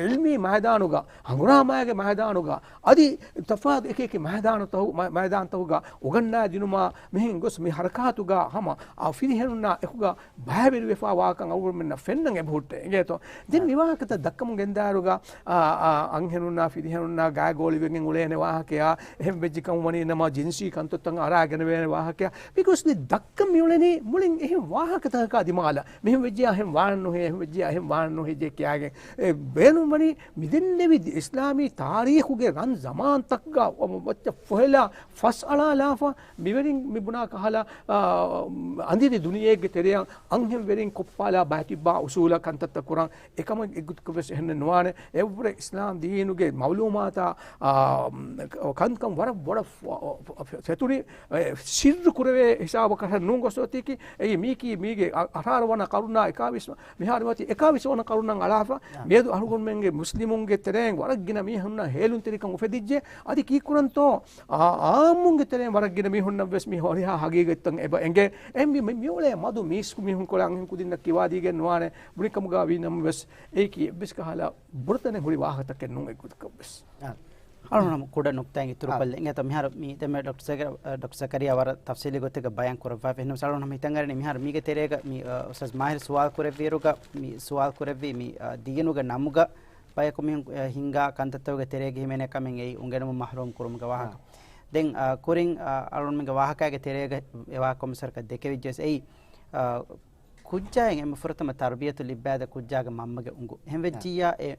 ޢިލްމީ މައިދާނުގަ، ހަނގުރާމައިގެ މައިދާނުގަ، އަދި ތަފާތު އެކި އެކި މައިދާނުތަކު-، މަ-، މައިދާންތަކުގަ އުގަންނާދިނުމާ މިހެން ގޮސް މި ޙަރަކާތުގަ ހަމަ، އާ، ފިރިހެނުންނާ އެކުގަ ބައިވެރިވެފާ ވާކަން އަޅުގަނޑުމެންނަށް ފެންނަން އެބަހުއްޓޭ. އެނގޭތޯ؟ ދެން މި ވާހަކަތައް ދައްކަމުން ގެންދާއިރުގަ، އާ، އާ، އަންހެނުންނާ ފިރިހެނުންނާ ގާތްގޯޅިވެގެން އުޅޭނެ ވާހަކަޔާ، އެހެން ވެއްޖެ ކަމަށް ވަނީ ނަމަ ޖިންސީ ކަންތައްތައް އަރާގެނެވޭނެ ވާހަކަޔާ. ބިކޮސް މި ދައްކަން މިއުޅެނީ މުޅިން އެހެން ވާހަކަތަކަކާ ދިމާލަށް. މިހެން ވެއްޖެޔާ އެހެން ވާން ނުހޭ، އެހެން ވެއްޖެޔާ އެހެން ވާން ނުހޭ ޖެ ކިޔާގެން. އެ ބޭނުންވަނީ މިދެންނެވި އިސްލާމީ ތާރީޚުގެ ރަން ޒަމާންތަކުގަ މައްޗަށް ފޮހެލާ ފަސް އަޅާލާފަ، މިވެރިން މި ބުނާ ކަހަލަ، އާ، އަނދިރި ދުނިޔޭގެ ތެރެއަށް އަންހެން ވެރިން ކޮށްޕާލާ ބައިތިއްބާ އުސޫލަށް ކަންތައްތައް ކުރަން އެކަމަށް އެއްގޮތަކަށް ވެސް އެހެން ނުވާނެ. އެއްވުރެ އިސްލާމް ދީނުގެ މައުލޫމާތާ، އާ، ކަންކަން ވަރަށް ބޮޑަށް ފ-، ފ-، ފެތުރި، އެ، ސިއްރު ކުރެވޭ ހިސާބަކަށް ނޫން ގޮސް އޮތީކީ، އެއީ މީކީ މީގެ އަ-، އަށާރަ ވަނަ ޤަރުނާ އެކާވީސް، މިހާރު އޮތީ އެކާވީސް ވަނަ ޤަރުނަށް އަޅާފަ، އާ. މިއަދު އަހުގުންމެންގެ މުސްލިމުންގެ ތެރެއިން ވަރަށް ގިނަ މީހުންނަށް ހޭލުންތެރިކަން އުފެދިއްޖެ. އަދި ކީއްކުރަންތޯ؟ އާ، އާއްމުންގެ ތެރެއިން ވަރަށް ގިނަ މީހުންނަށް ވެސް މި ހުރިހާ ހަގީގަތްތައް އެބަ އެނގޭ. އެހެންވީމަ މި-، މިއުޅޭ މަދު މީސް މީހުން ކޮޅަށް އަންހެން ކުދިންނަށް ކިޔަވާދީގެން ނުވާނެ. ބުނިކަމުގަ ވީ ނަމަވެސް، އެއީކީ އެއްވެސް ކަހަލަ ބުރަތަނެއް ހުރި ވާހަކަތަކެއް ނޫން އެއްގޮތަކަށް ވެސް. އަޅުގަނޑު ކުޑަ ނުކްތާއެއް އިތުރު ކޮށްލަން. އެނގޭތޯ މިހާރު މި ދެންމެ ޑޮކްޓަރ ޒަކަރި-، ޑޮކްޓަރ ޒަކަރިޔާ ވަރަށް ތަފްސީލީ ގޮތެއްގަ ބަޔާން ކުރައްވާފަ. އެހެންނަމަވެސް އަޅުގަނޑު ހިތަށް އަރަނީ މިހާރު މީގެ ތެރޭގަ މި، އަ، އުސްތާޛް މާހިރު ސުވާލު ކުރެއްވިއިރުގަ މި ސުވާލު ކުރެއްވީ މި، އަ، ދީނުގެ ނަމުގަ ބަޔަކު މީހުން، އަ، ހިންގާ ކަންތައްތަކުގެ ތެރޭގަ ހިމެނޭ ކަމެއް އެއީ އުނގެނުމުން މަޙްރޫމް ކުރުމުގެ ވާހަކަ. އާ. ދެން، އަ، ކުރިން، އަ، އަޅުގަނޑުމެންގެ ވާހަކާގެ ތެރޭގަ އެ ވާހަކަ ކޮންމެސް ވަރަކަށް ދެކެވިއްޖެވެސް އެއީ، އަ، ކުއްޖާއިން އެންމެ ފުރަތަމަ ތަރުބިޔަތު ލިއްބާދޭ ކުއްޖާގެ މަންމަގެ އުނގު. އެހެން ވެއްޖިއްޔާ އެ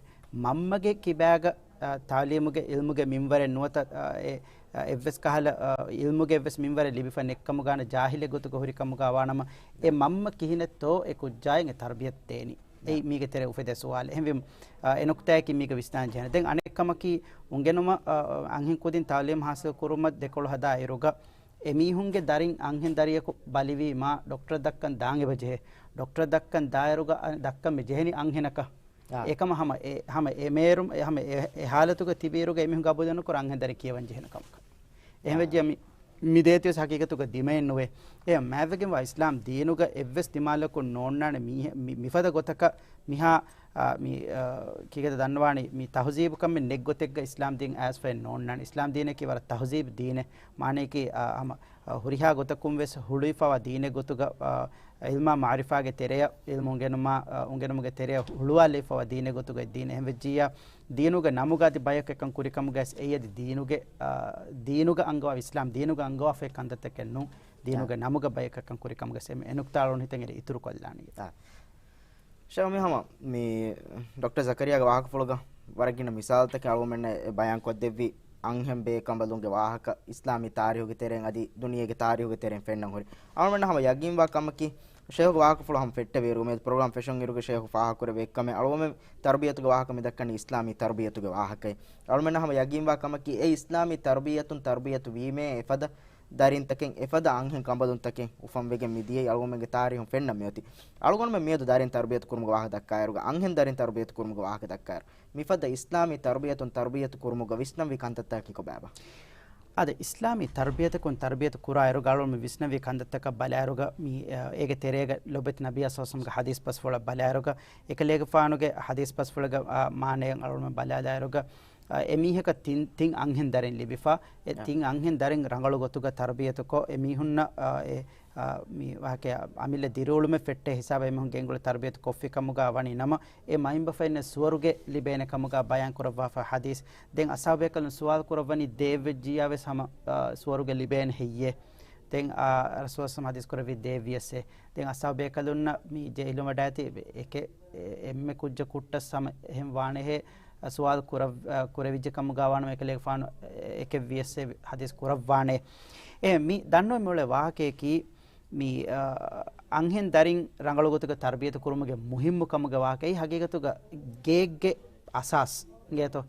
މަންމަގެ ކިބާގަ، އަ، ތަޢުލީމުގެ ޢިލްމުގެ މިންވަރެއް ނުވަތަ، އަ، އެ، އަ، އެއްވެސް ކަހަލަ، އަ، ޢިލްމުގެ އެއްވެސް މިންވަރެއް ލިބިފަ ނެތްކަމުގާ ޖާހިލެއް ގޮތުގަ ހުރި ކަމުގާ ވާނަމަ، އެ މަންމަ ކިހިނެއްތޯ އެ ކުއްޖާއިން އެ ތަރުބިޔަތު ދޭނީ؟ އެއީ މީގެ ތެރޭ އުފެދޭ ސުވާލެއް. އެހެންވީމަ، އަ، އެ ނުކްތާއަކީ މީގަ ވިސްނާން ޖެހޭނެ. ދެން އަނެއް ކަމަކީ އުނގެނުމަށް، އަ، އަންހެން ކުދިން ތަޢުލީމު ޙާޞިލު ކުރުމަށް ދެކޮޅު ހަދާ އިރުގަ، އެމީހުންގެ ދަރިން އަންހެން ދަރިޔަކު ބަލިވީމާ ޑޮކްޓަރަށް ދައްކަން ދާން އެބަ ޖެހޭ. ޑޮކްޓަރަށް ދައްކަން ދާއިރުގަ އަ، ދައްކަން މި ޖެހެނީ އަންހެނަކަށް. އާ. އެކަމަށް ހަމަ އެ، ހަމަ އެ މޭރު، އެ ހަމަ އެ، އެ ހާލަތުގަ ތިބިއިރުގަ އެމީހުން ގަބޫލެއް ނުކުރާ އަންހެން ދަރި ކިޔަވަން ޖެހޭނެ ކަމަކަށް. އެހެން އާ. ވެއްޖެ މި، މި ދޭތިވެސް ހަގީގަތުގަ ދިމައެއް ނުވޭ. އެ މާތްވެގެންވާ އިސްލާމް ދީނުގަ އެއްވެސް ދިމާލަކުން ނޯންނާނެ މީހެ-، މި، މިފަދަ ގޮތަކަށް މިހާ، އާ، މި، އާ، ކީކޭތަ ދަންނަވާނީ، މި ތަހުޒީބު ކަމެއް ނެތް ގޮތެއްގަ އިސްލާމް ދީން އައިސްފައެއް ނޯންނާނެ. އިސްލާމް ދީނަކީ ވަރަށް ތަހުޒީބު ދީނެއް. މާނަޔަކީ، އާ، ހަމަ، އާ، ހުރިހާ ގޮތަކުން ވެސް ހުޅުވިފަވާ ދީނެއް ގޮތުގަ، އާ، ޢިލްމާ މަޢުރިފާގެ ތެރެއަށް، ޢިލްމު އުނގެނުމާ، އާ، އުނގެނުމުގެ ތެރެއަށް ހުޅުވާލެވިފަވާ ދީނެއް ގޮތުގަ ދީނެއް. އެހެން ވެއްޖިއްޔާ، ދީނުގެ ނަމުގަ އަދި ބަޔަކު އެކަން ކުރިކަމުގަ އައިސް އެއީ އަދި ދީނުގެ، އާ، ދީނުގަ އަންގަވާ، އިސްލާމް ދީނުގަ އަންގަވާފައި ކަންތައްތަކެއް ނޫން. ދީނުގެ ނަމުގަ ބަޔަކު އެކަން ކުރިކަމުގަ އެ ނުކްތާ އަޅުގަނޑު ހިތަށް އެރި އިތުރު ކޮށްލާނީ. އާ. ޝައިޚް މި ހަމަ މި ޑޮކްޓަރ ޒަކަރިޔާގެ ވާހަކަފުޅުގަ ވަރަށް ގިނަ މިސާލުތަކެއް އަޅުގަނޑުމެންނަށް އެ ބަޔާން ކޮށްދެއްވި އަންހެން ބޭކަނބަލުންގެ ވާހަކަ އިސްލާމީ ތާރީހުގެ ތެރެއިން އަދި ދުނިޔޭގެ ތާރީހުގެ ތެރެއިން ފެންނަން ހުރި. އަޅުގަނޑުމެންނަށް ހަމަ ޔަގީންވާ ކަމަކީ، ޝޭހުގެ ވާހަކަފުޅު ހަމަ ފެއްޓެވިއިރު، މިއަދު ޕްރޮގްރާމް ފެށުން އިރުގެ ޝޭހު ފާހަގަކުރެއްވި އެއްކަމެއް އަޅުގަނޑުމެން ތަރުބިޔަތުގެ ވާހަކަ މި ދައްކަނީ އިސްލާމީ ތަރުބިޔަތުގެ ވާހަކައެއް. އަޅުމެންނަށް ހަމަ ޔަގީންވާ ކަމަކީ، އެ އިސްލާމީ ތަރުބިޔަތުން ތަރުބިޔަތު ވީމޭ އެފަދަ ދަރިންތަކެއް، އެފަދަ އަންހެން ކަނބަލުންތަކެއް އުފަންވެގެން މިދިޔައީ. އަޅުގަނޑުމެންގެ ތާރީހުން ފެންނަ މިއޮތީ. އަޅުގަނޑުމެން މިއަދު ދަރިން ތަރުބިޔަތު ކުރުމުގެ ވާހަކަ ދައްކާއިރުގަ، އަންހެން ދަރިން ތަރުބިޔަތު ކުރުމުގެ ވާހަކަ ދައްކާއިރު، މިފަދަ އިސްލާމީ ތަރުބިޔަތުން ތަރުބިޔަތު ކުރުމުގަ ވިސްނަންވީ ކަންތައްތަކަކީ ކޮބާބާ؟ އާދެ، އިސްލާމީ ތަރުބިޔަތަކުން ތަރުބިޔަތު ކުރާއިރުގަ އަޅުގަނޑު ވިސްނަންވީ ކަންތައްތަކަށް ބަލާއިރުގަ މި، އަ، އޭގެ ތެރޭގަ ލޮބުވެތި ނަބިއްޔާ ޞައްލަﷲު ޢަލައިހި ވަސައްލަމްގެ ޙަދީޘް ބަސްފުޅަށް ބަލާއިރުގަ، އެކަލޭގެފާނުގެ ޙަދީޘް ބަސްފުޅުގެ، އަ، މާނައަށް އަޅުގަނޑު ބަލާލާއިރުގަ، އަ، އެމީހަކަށް ތިން، ތިން އަންހެން ދަރިން ލިބިފަ، އެ ތިން އަންހެން ދަރިން ރަނގަޅު ގޮތުގަ ތަރުބިޔަތުކޮށް، އެމީހުންނަށް، އަ، އެ، އަ، މި ވާހަކަ އަމިއްލަ ދިރިއުޅުމެއް ފެއްޓޭ ހިސާބަށް އެމީހުން ގެންގުޅި ތަރުބިޔަތު ކޮށްފި ކަމުގަ ވަނީ ނަމަ، އެ މައިންބަފައިންނަށް ސުވަރުގެ ލިބޭނެ ކަމުގަ ބަޔާން ކުރައްވާފަ ޙަދީޘް. ދެން އަޞްޙާބުބޭކަލުން ސުވާލު ކުރައްވަނީ ދޭއްވެއްޖިއްޔާވެސް ހަމަ، އާ، ސުވަރުގެ ލިބޭނެ ހެއްޔޭ؟ ދެން، އާ، ރަސޫލު ޙަދީޘް ކުރެއްވީ ދޭއްވިޔަސް އޭ. ދެން އަޞްޙާބުބޭކަލުންނަށް މި ޖެހިލުމަޑައިތި އެކެ-، އެ-، އެންމެ ކުއްޖަކު ހުއްޓަސް ހަމަ އެހެން ވާނެހޭ ސުވާލު ކުރައް-، އާ، ކުރެވިއްޖެ ކަމުގަ ވާނަމަ އެކަލޭގެފާނު އެކެއްވިޔަސް އޭ ޙަދީޘް ކުރައްވާނެ. އެ މި ދަންނަވަން މިއުޅޭ ވާހަކަޔަކީ، މި، އަ، އަންހެން ދަރިން ރަނގަޅު ގޮތުގަ ތަރުބިޔަތު ކުރުމުގެ މުހިއްމު ކަމުގެ ވާހަކައީ ހަގީގަތުގަ ގޭގެ އަސާސް އިނގޭތޯ،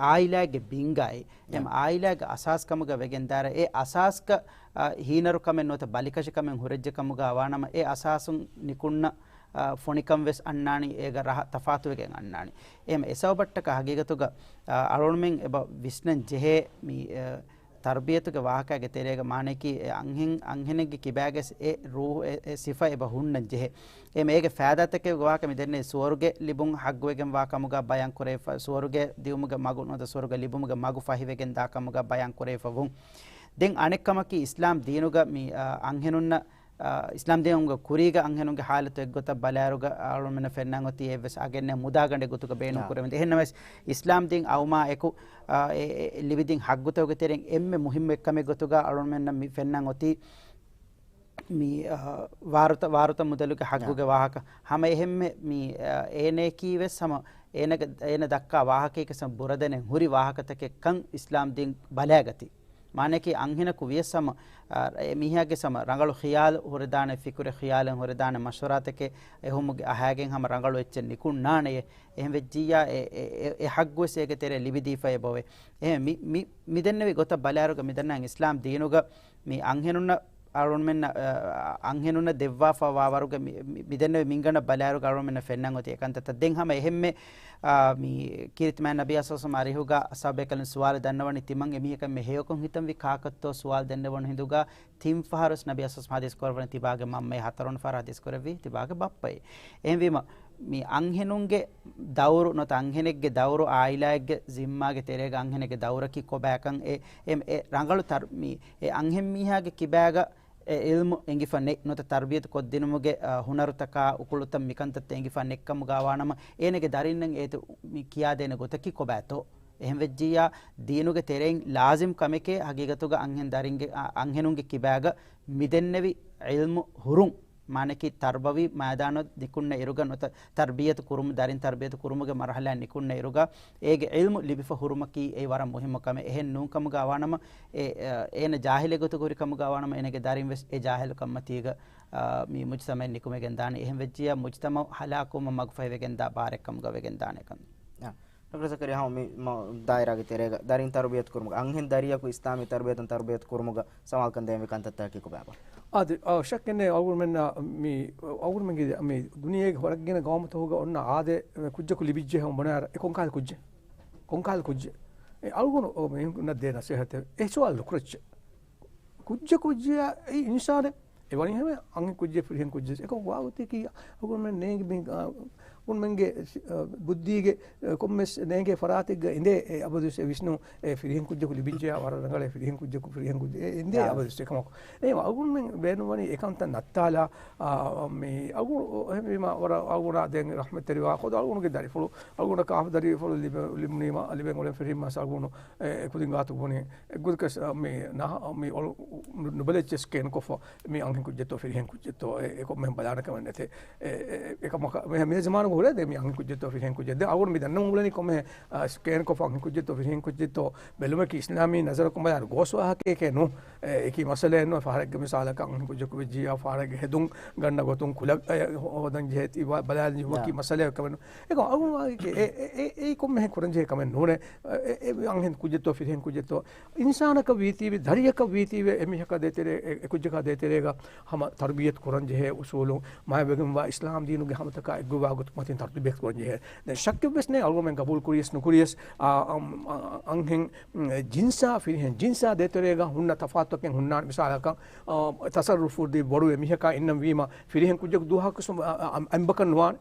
އާއިލާގެ ބިންގާއި، އެމް އާއިލާގެ އަސާސް ކަމުގަ ވެގެން ދާރަ އެ އަސާސްގަ، އަ، ހީނަރު ކަމެއް ނުވަތަ ބަލިކަށި ކަމެއް ހުރެއްޖެ ކަމުގަ ވާނަމަ އެ އަސާސުން ނިކުންނަ، އަ، ފޮނިކަން ވެސް އަންނާނީ އޭގަ ރަހަ ތަފާތުވެގެން އަންނާނީ. އެމް އެ ސަބަބަށްޓަކާ ހަގީގަތުގަ، އަ، އަޅުގަނޑުމެން އެބަ ވިސްނަން ޖެހޭ މި، އަ، ތަރުބިޔަތުގެ ވާހަކައިގެ ތެރޭގަ މާނައަކީ އެ އަންހެން، އަންހެނެއްގެ ކިބާގެސް އެ ރޫޙު އެ، އެ ސިފަ އެބަ ހުންނަން ޖެހޭ. އެ މޭގެ ފައިދާތަކެއްގެ ވާހަކަ މި ދެންނެވި ސުވަރުގެ ލިބުން ޙައްގުވެގެންވާ ކަމުގަ ބަޔާން ކުރެވިފަ، ސުވަރުގެ ދިއުމުގެ މަގު ނުވަތަ ސުވަރުގެ ލިބުމުގެ މަގު ފަހިވެގެން ދާ ކަމުގަ ބަޔާން ކުރެވިފަ ވުން. ދެން އަނެއް ކަމަކީ އިސްލާމް ދީނުގަ މި، އާ، އަންހެނުންނަށް އާ، އިސްލާމް ދީނުގެ ކުރީގަ އަންހެނުންގެ ޙާލަތު އެއްގޮތަށް ބަލާއިރުގަ އަޅުމެންނަށް ފެންނަން އޮތީ އެއްވެސް އަގެއް ނެތް މުދާގަނޑެއް ގޮތުގަ ބޭނުން ކުރެވެން. އެހެންނަމަވެސް، އިސްލާމް ދީން އައުމާ އެކު، އާ، އެ، އެ، ލިބިދިން ޙައްގުތަކުގެ ތެރެއިން އެންމެ މުހިއްމު އެއްކަމެއް ގޮތުގަ އަޅުމެންނަށް މި ފެންނަން އޮތީ މި، އާ، ވާރުތަ، ވާރުތަ މުދަލުގެ ޙައްގުގެ ވާހަކަ. ހަމަ އެހެންމެ މި، އާ، އޭނަޔަކީ ވެސް ހަމަ އޭނަގެ، އޭނަ ދައްކާ ވާހަކައިގެ ސަމް ބުރަދެނެން ހުރި ވާހަކަތަކެއް ކަން އިސްލާމް ދީން ބަލައިގަތީ. މާނައަކީ އަންހެނަކު ވިޔަސް ހަމަ، އާ، އެ މީހާގެ ސަމަ ރަނގަޅު ޚިޔާލު ހުރެދާނެ، ފިކުރެއް ޚިޔާލެއް ހުރެދާނެ، މަޝްވަރާތަކެއް އެހުމުގެ އަހާގެން ހަމަ ރަނގަޅު އެއްޗެއް ނިކުންނާނެޔޭ. އެހެން ވެއްޖިއްޔާ އެ، އެ، އެ، އެ ޙައްގުވެސް އޭގެ ތެރޭ ލިބިދީފައޭ ބޮވޭ. އެހެން މި، މި، މިދެންނެވި ގޮތަށް ބަލާއިރުގަ މިދަންނަ އިސްލާމް ދީނުގަ މި އަންހެނުންނަށް އަޅުމެންނަށް، އަ، އަންހެނުންނަށް ދެއްވާފަ ވާ ވަރުގެ މި، މި، މިދެންނެވި މިންގަނޑަށް ބަލާއިރުގަ އަޅުމެންނަށް ފެންނަން އޮތީ އެކަންތައްތައް. ދެން ހަމަ އެހެންމެ، އާ، މި ކީރިތި މާތް ނަބިއްޔާ ޞައްލަﷲު ޢަލައިހި ވަސައްލަމް އަރިހުގަ އަޞްޙާބުބޭކަލުން ސުވާލު ދަންނަވަނީ ތިމަން އެމީހަކަށް މި ހެޔޮކޮށް ހިތަންވީ ކާކަށްތޯ ސުވާލު ދެންނެވުނު ހިނދުގަ ތިން ފަހަރު ވެސް ނަބިއްޔާ ޞައްލަﷲު ޢަލައިހި ވަސައްލަމް ޙަދީޘް ކުރައްވަނީ ތިބާގެ މަންމައޭ ހަތަރުވަނަ ފަހަރު ޙަދީޘް ކުރެއްވީ ތިބާގެ ބައްޕައޭ. އެހެންވީމަ، މި އަންހެނުންގެ ދައުރު ނުވަތަ އަންހެނެއްގެ ދައުރު އާއިލާއެއްގެ ޒިންމާގެ ތެރޭގަ އަންހެނެއްގެ ދައުރަކީ ކޮބާކަން އެ، އެ، އެ ރަނގަޅު ތަރު-، މި އެ އަންހެން މީހާގެ ކިބާގަ އެ ޢިލްމު އެނގިފަ ނެތް ނުވަތަ ތަރުބިޔަތު ކޮށްދިނުމުގެ، އަ، ހުނަރުތަކާ އުކުޅުތައް މިކަންތައްތައް އެނގިފަ ނެތްކަމުގަ ވާނަމަ، އޭނަގެ ދަރިންނަށް އޭތި މި ކިޔާދޭނެ ގޮތަކީ ކޮބާތޯ؟ އެހެންވެއްޖިއްޔާ، ދީނުގެ ތެރެއިން ލާޒިމް ކަމެކޭ ހަގީގަތުގަ އަންހެން ދަރިންގެ، އަ، އަންހެނުންގެ ކިބާގަ މިދެންނެވި ޢިލްމު ހުރުން. މާނައަކީ ތަރުބަވީ މައިދާނަށް ނިކުންނަ އިރުގަ ނުވަތަ ތަރުބިޔަތު ކުރުމު، ދަރިން ތަރުބިޔަތު ކުރުމުގެ މަރުޙަލާއަށް ނިކުންނަ އިރުގަ އޭގެ ޢިލްމު ލިބިފަ ހުރުމަކީ އެއީ ވަރަށް މުހިއްމު ކަމެއް. އެހެން ނޫން ކަމުގަ ވާނަމަ އެ، އަ، އޭނަ ޖާހިލެއް ގޮތުގަ ހުރި ކަމުގަ ވާނަމަ އޭނަގެ ދަރިން ވެސް އެ ޖާހިލު ކަންމަތީގަ، އާ، މި މުޖްތަމަޢެއް ނިކުމެގެން ދާނެ. އެހެން ވެއްޖިއްޔާ މުޖްތަމަޢު ހަލާކުވުމަށް މަގުފަހިވެގެން ދާ ބާރެއް ކަމުގަ ވެގެން ދާނެ ކަން. އާ. ޑޮކްޓަރ ޒަކަރިޔާ، ހަމަ މި މަ-، ދާއިރާގެ ތެރޭގަ ދަރިން ތަރުބިޔަތު ކުރުމުގަ، އަންހެން ދަރިޔަކު އިސްލާމީ ތަރުބިޔަތުން ތަރުބިޔަތު ކުރުމުގަ ސަމާލުކަން ދޭންވީ ކަންތައްތަކަކީ ކޮބާބާ؟ އާދެ، އާ، ޝައްކެއް ނެތް. އަޅުގަނޑުމެންނަށް މި، އަޅުގަނޑުމެންގެ މި ދުނިޔޭގެ ވަރަށް ގިނަ ގައުމުތަކުގަ އޮންނަ އާދެ، ކުއްޖަކު ލިބިއްޖެ ހަމަ ބުނާއިރަށް، އެ ކޮންކަހަލަ ކުއްޖެއް؟ ކޮންކަހަލަ ކުއްޖެއް؟ އެ އަޅުގަނޑު މީހުންނަށް ދޭ ނަސޭހަތެއް، އެ ސުވާލު ނުކުރައްޗޭ. ކުއްޖަކު ކުއްޖެއް އެއީ އިންސާނެއް. އެ ވަނީ ހަމަ އަންހެން ކުއްޖެއް ފިރިހެން ކުއްޖެއް. އެކަމަކު ވާގޮތަކީ އަޅުގަނޑުމެން ނޭނގި މި، އާ، އަޅުގަނޑުމެންގެ، އާ، ބުއްދީގެ، އާ، ކޮންމެސް ނޭނގޭ ފަރާތެއްގަ އިނދޭ އެ އަބަދުވެސް އެ ވިސްނުން އެ ފިރިހެން ކުއްޖަކު ލިބިއްޖެޔާ ވަރަށް ރަނގަޅޭ ފިރިހެން ކުއްޖަކު ފިރިހެން ކުއްޖެއް އެ އިނދޭ އާ. އަބަދުވެސް އެކަމަކު. އެ އަޅުގަނޑުމެން ބޭނުންވަނީ އެކަންތައް ނައްތާލާ، އާ، މި އަޅުގަނޑު އެހެންވީމަ ވަރަށް އަޅުގަނޑާ ދެން ރަޙްމަތްތެރިވާ ޚުދު އަޅުގަނޑުގެ ދަރިފުޅު، އަޅުގަނޑަކަށް އާފަ ދަރިފުޅު ލިބެ-، ލިބުނީމަ، ލިބެން އުޅެން ފިރިހެން މަސް އަޅުގަނޑު އެ، އެ ކުދިން ގާތު ބުނި. އެއްގޮތަކަށް މި ނަހަ-، މި އޮޅު-، ނު-، ނުބަލައްޗެ ސްކޭން ކޮށްފަ މި އަންހެން ކުއްޖެއްތޯ ފިރިހެން ކުއްޖެއްތޯ އެ، އެ ކޮންމެހެން ބަލާނެ ކަމެއް ނެތޭ. އެ، އެ، އެކަމަކަށް މި، މި ޒަމާނު ހުރޭ ދެ މި އަންހެން ކުއްޖެއްތޯ ފިރިހެން ކުއްޖެއް. ދެ އަޅުގަނޑު މި ދަންނަމުން އުޅެނީ ކޮންމެ، އާ، ސްކޭން ކޮށްފަ އަންހެން ކުއްޖެއްތޯ ފިރިހެން ކުއްޖެއްތޯ ބެލުމަކީ އިސްލާމީ ނަޒަރަކުން ބަލާއިރު ގޯސް ވާހަކައެކޭ ނޫ. އެ، އެކީ މައްސަލައެއް ނޫން. ފަހަރެއްގެ މިސާލަކަށް އަންހެން ކުއްޖަކު ވެއްޖިއްޔާ ފަހަރެއްގެ ހެދުން ގަންނަ ގޮތުން ކުލަ، އެ، ހޯ-، ހޯދަން ޖެހޭތީ ބަ-، ބަލާލި ވަކި މައްސަލައެއް ކަމެއް ނޫން. އެކަމް އަޅުގަނޑު ވާހަކައެކޭ އެ، އެ، އެ، އެއީ ކޮންމެހެން ކުރަން ޖެހޭ ކަމެއް ނޫނޭ. އެ، އެ، އެ، އަންހެން ކުއްޖެއްތޯ ފިރިހެން ކުއްޖެއްތޯ އިންސާނަކަށް ވީތީވެ، ދަރިޔަކަށް ވީތީވެ، އެމީހަކާ ދޭތެރޭ، އެ، އެ ކުއްޖަކާ ދޭތެރޭގަ ހަމަ ތަރުބިޔަތު ކުރަން ޖެހޭ އުސޫލު މާތްވެގެންވާ އިސްލާމް ދީނުގެ ހަމަތަކާ އެއްގޮތްވާ ގޮތު މަތިން ތަރުބިޔަތު ކުރަން ޖެހޭ. ދެން ޝައްކެއްވެސް ނެތް، އަޅުގަނޑުމެން ގަބޫލު ކުރިޔަސް ނުކުރިޔަސް، އާ، އަން-، އަން-، އަންހެން، އު، ޖިންސާ ފިރިހެން ޖިންސާ ދޭތެރޭގަ ހުންނަ ތަފާތުތަކެއް ހުންނާނެ. މިސާލަކަށް، އާ، ތަސައްރުފު ދީ ބޮޑު އެމީހަކާ އިންނަން ވީމަ، ފިރިހެން ކުއްޖަކު ދުވަހަކުސް، އަ، އަ، އަ، އަނބަކަށް ނުވާނެ.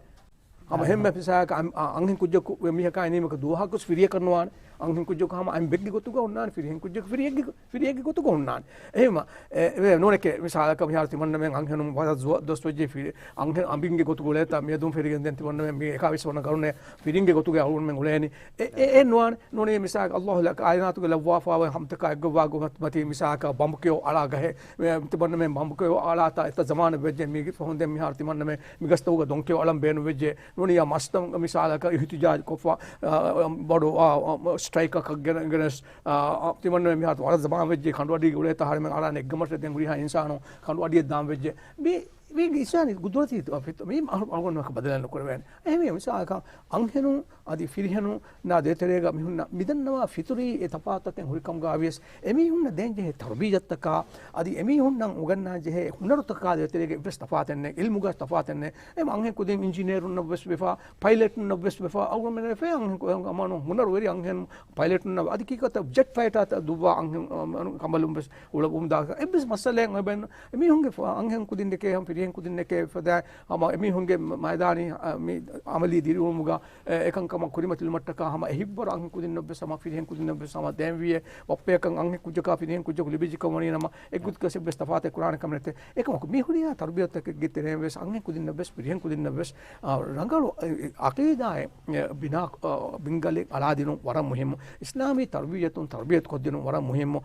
ހަމަ އެހެންމެ މިސާލަކަށް އަން-، އަ-، އަންހެން ކުއްޖަކު އެމީހަކާ އިނީމަކަ ދުވަހަކުސް ފިރިޔަކަށް ނުވާނެ. އަންހެން ކުއްޖަކު ހަމަ އަނބެއްގެ ގޮތުގަ ހުންނާނެ، ފިރިހެން ކުއްޖަކު ފިރިއެއްގެ ގޮ-، ފިރިއެއްގެ ގޮތުގަ ހުންނާނެ. އެހެންމަ، އެ، އެ، ނޫނެކޭ، މިސާލަކަށް މިހާރު ތިމަންނަމެން އަންހެނުން ވަރަށް ޒުވަ-، ދޮސް ވެއްޖެ ފިރި-، އަންހެން އަނބިންގެ ގޮތުގަ އުޅޭތާ މިއަދުން ފެރިގެން ދެން ތިމަންނަމެން މި އެކާވީސް ވަނަ ގަރުނޭ ފިރިންގެ ގޮތުގަ އަޅުގަނޑުމެން އުޅޭނީ. އެ، އެ، އެ ނުވާނެ. ނޫނީ މިސާލަކަށް ﷲ ކާއިނާތުގެ ލައްވާފައި ހަމަތަކާ އެއްގޮތްވާ ގޮތް މަތީ މިސާލަކަށް ބަނބުކެޔޮ އަޅާ ގަހެއް، އެ، ތިމަންނަމެން ބަނބުކެޔޮ އަޅާތާ އެތައް ޒަމާނެއް ވެއްޖެ މީގެ ފަހުން ދެން މިހާރު ތިމަންނަމެން މިގަސްތަކުގަ ދޮންކެޔޮ އަޅަން ބޭނުންވެއްޖެ. ނޫނީ އާ މަސްތައް މިސާލަކަށް އިހުތިޖާޖު ކޮށްފަ، އާ، ބޮޑު، އާ، އާ، ސްޓްރައިކަކަށް ގެނެ-، ގެނެސް، އާ، އާ، ތިމަންނަމެން މިހާރު ވަރަށް ޒަމާން ވެއްޖެ ކަނޑުއަޑީގަ އުޅޭތާ އަހަރެމެން އަޅާނެ އެއްގަމަށް ދެން ހުރިހާ އިންސާނު ކަނޑުއަޑިއަށް ދާން ވެއްޖެ. މި، މީގެ އިންސާނީ ގުދުރަތީ ފިތު-، މީ އަޅު-، އަޅުގަނޑުމެން ބަދަލެއް ނުކުރެވޭނެ. އެހެންވެ މިސާލަކަށް އަންހެނުން އަދި ފިރިހެނުންނާ ދޭތެރޭގަ މި ހުންނަ މިދަންނަވާ ފިތުރީ އެ ތަފާތުތަކެއް ހުރިކަމުގަ ވިޔަސް، އެމީހުންނަށް ދޭންޖެހޭ ތަރުބިޔަތަކާ، އަދި އެމީހުންނަށް އުނގަންނާން ޖެހޭ ހުނަރުތަކާ ދޭތެރޭގަ އެއްވެސް ތަފާތެއް ނެތް، އިލްމުގަ ތަފާތެއް ނެތް. އެ އަންހެން ކުދިން އިންޖިނޭރުންނަށްވެސް ވެފަ، ޕައިލެޓުންނަށްވެސް ވެފަ، އަޅުގަނޑުމެން ވެފަ އަންހެން ކު-، އަމާނު ހުނަރުވެރި އަންހެން ޕައިލެޓުންނަށް އަދި ކީކަތަ ޖެޓް ފައިޓާތައް ދުއްވާ އަންހެން، އަ، ކަނބަލުން ވެސް އުޅަ-، އުނދާ އެއްވެސް މައްސަލައެއް އެބައިން އެމީހުންގެ ފަ-، އަންހެން ކުދިންނެކޭ ހަމަ ފިރިހެން ކުދިންނެކޭ ފަދަ ހަމަ އެމީހުންގެ މަ-، މައިދާނީ، އަ، މި އަމަލީ ދިރިއުޅުމުގަ، އެ، އެކަންކަމަށް ކުރިމަތިލުމަށްޓަކާ ހަމަ އެ ހިތްވަރު އަންހެން ކުދިންނަށްވެސް ހަމަ ފިރިހެން ކުދިންނަށްވެސް ހަމަ ދޭންވީއޭ. ބައްޕަޔަކަށް އަންހެން ކުއްޖަކާ ފިރިހެން ކުއްޖަކު ލިބިއްޖެކަމަށް ވަނީނަމަ އެއްގޮތަކަށް އެއްވެސް ތަފާތެއް ކުރާނެ ކަމެއް ނެތޭ. އެކަމަކު މި ހުރިހާ ތަރުބިޔަތަކެއްގެ ތެރެއިންވެސް އަންހެން ކުދިންނަށްވެސް ފިރިހެން ކުދިންނަށްވެސް، އަ، ރަނގަޅު، އަ، އަ، އަޤީދާއެއް، އަ، ބިނާ، އަ، ބިންގަލެއް އަޅާދިނުން ވަރަށް މުހިއްމު. އިސްލާމީ ތަރުބިޔަތުން ތަރުބިޔަތު ކޮށްދިނުން ވަރަށް މުހިއްމު.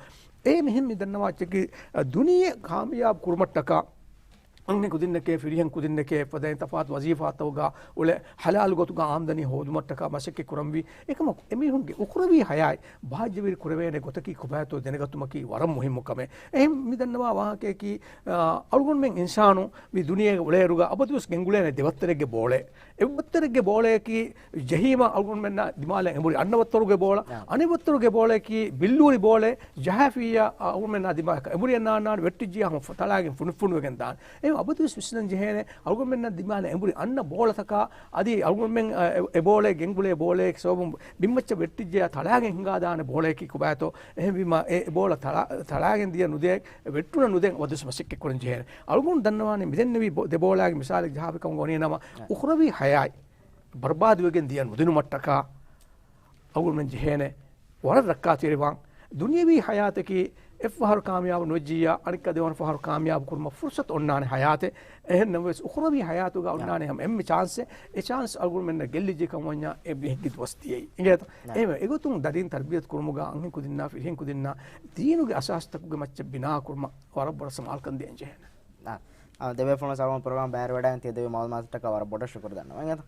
އެ މިހެން މި ދަންނަވާ އެއްޗަކީ، އަ، ދުނިޔެ ކާމިޔާބު ކުރުމަށްޓަކާ އަންހެން ކުދިންނެކޭ ފިރިހެން ކުދިންނެކޭ ފަދައިން ތަފާތު ވަޒީފާތަކުގަ އުޅެ ހަލާލު ގޮތުގަ އާމްދަނީ ހޯދުމަށްޓަކާ މަސައްކަތް ކުރަންވީ. އެކަމަކު އެމީހުންގެ އުޚްރަވީ ހަޔާތް ބާއްޖަވެރި ކުރެވޭނެ ގޮތަކީ ކޮބާތޯ ދެނެގަތުމަކީ ވަރަށް މުހިއްމު ކަމެއް. އެހެން މި ދަންނަވާ ވާހަކަޔަކީ، އާ، އަޅުގަނޑުމެން އިންސާނު މި ދުނިޔޭގަ އުޅޭއިރުގަ އަބަދުވެސް ގެންގުޅޭނެ ދެވައްތަރެއްގެ ބޯޅައެއް. އެއްވައްތަރެއްގެ ބޯޅަޔަކީ ޖެހީމަ އަޅުގަނޑުމެންނަށް ދިމާލަށް އެނބުރި އަންނަ ވައްތަރުގެ ބޯޅަ، އާ. އަނެއް ވައްތަރުގެ ބޯޅަޔަކީ ބިއްލޫރި ބޯޅައެއް. ޖަހާފިއްޔާ އަޅުގަނޑުމެންނާ ދިމާލަކަށް އެނބުރި އަންނާންނާނެ ވެއްޓިއްޖިއްޔާ ހަމަ ފު-، ތަޅާގެން ފުނޑުފުނޑުވެގެން ދާނެ. އެ އަބަދުވެސް ވިސްނަން ޖެހޭނެ އަޅުގަނޑުމެންނަށް ދިމާލަށް އެނބުރި އަންނަ ބޯޅަތަކާ އަދި އަޅުގަނޑުމެން، އަ، އެ، އެ ބޯޅަ ގެންގުޅޭ ބޯޅައެއް ސަބަބުން ބިންމައްޗަށް ވެއްޓިއްޖެޔާ ތަޅާގެން ހިނގާދާނެ ބޯޅަޔަކީ ކޮބާތޯ؟ އެހެންވީމަ އެ، އެ ބޯޅަ ތަޅާ-، ތަޅާގެން ދިޔަ ނުދޭ، ވެއްޓުނަ ނުދޭ އަބަދުވެސް މަސައްކަތް ކުރަން ޖެހޭނެ. އަޅުގަނޑު ދަންނަވާނެ މިދެންނެވި ބޯ-، ދެ ބޯޅައިގެ މިސާލެއް ޖަހާފިކަމުގަ ވަނީނަމަ، އުޚްރަވީ ހަޔާތް ބަރުބާދުވެގެން ދިޔަ ނުދިނުމަށްޓަކާ އަޅުގަނޑުމެން ޖެހޭނެ ވަރަށް ރައްކާތެރިވާން. ދުނިޔަވީ ހަޔާތަކީ އެއްފަހަރު ކާމިޔާބު ނުވެއްޖިއްޔާ، އަނެއްކާ ދެވަނަ ފަހަރު ކާމިޔާބު ކުރުމަށް ފުރުސަތު އޮންނާނެ ހަޔާތެއް. އެހެން ނަމަވެސް، އުޚްރަވީ ހަޔާތުގަ އޮންނާނެ ހަމަ އެންމެ ޗާންސެއް. އެ ޗާންސް އަޅުގަނޑުމެންނަށް ގެއްލިއްޖެ ކަމަށް ވަންޏާ އެ މީހެއްގެ ދުވަސް ދިޔައީ. އިނގޭތަ؟ އެހެންވެ، އެގޮތުން ދަރިން ތަރްބިޔަތު ކުރުމުގަ އަންހެން ކުދިންނާ ފިރިހެން ކުދިންނާ ދީނުގެ އަސާސްތަކުގެ މައްޗަށް ބިނާ ކުރުމަށް ވަރަށް ބޮޑަށް ސަމާލުކަން ދޭން ޖެހޭނެ. އާ، ދެބޭފުޅުން ސަލާމް ޕްރޮގްރާމް ބައިވެރިވަޑައިގެން ތިޔަ ދެއްވި މައުލޫމާތަށްޓަކާ ވަރަށް ބޮޑަށް ޝުކުރު ދަންނަވަން.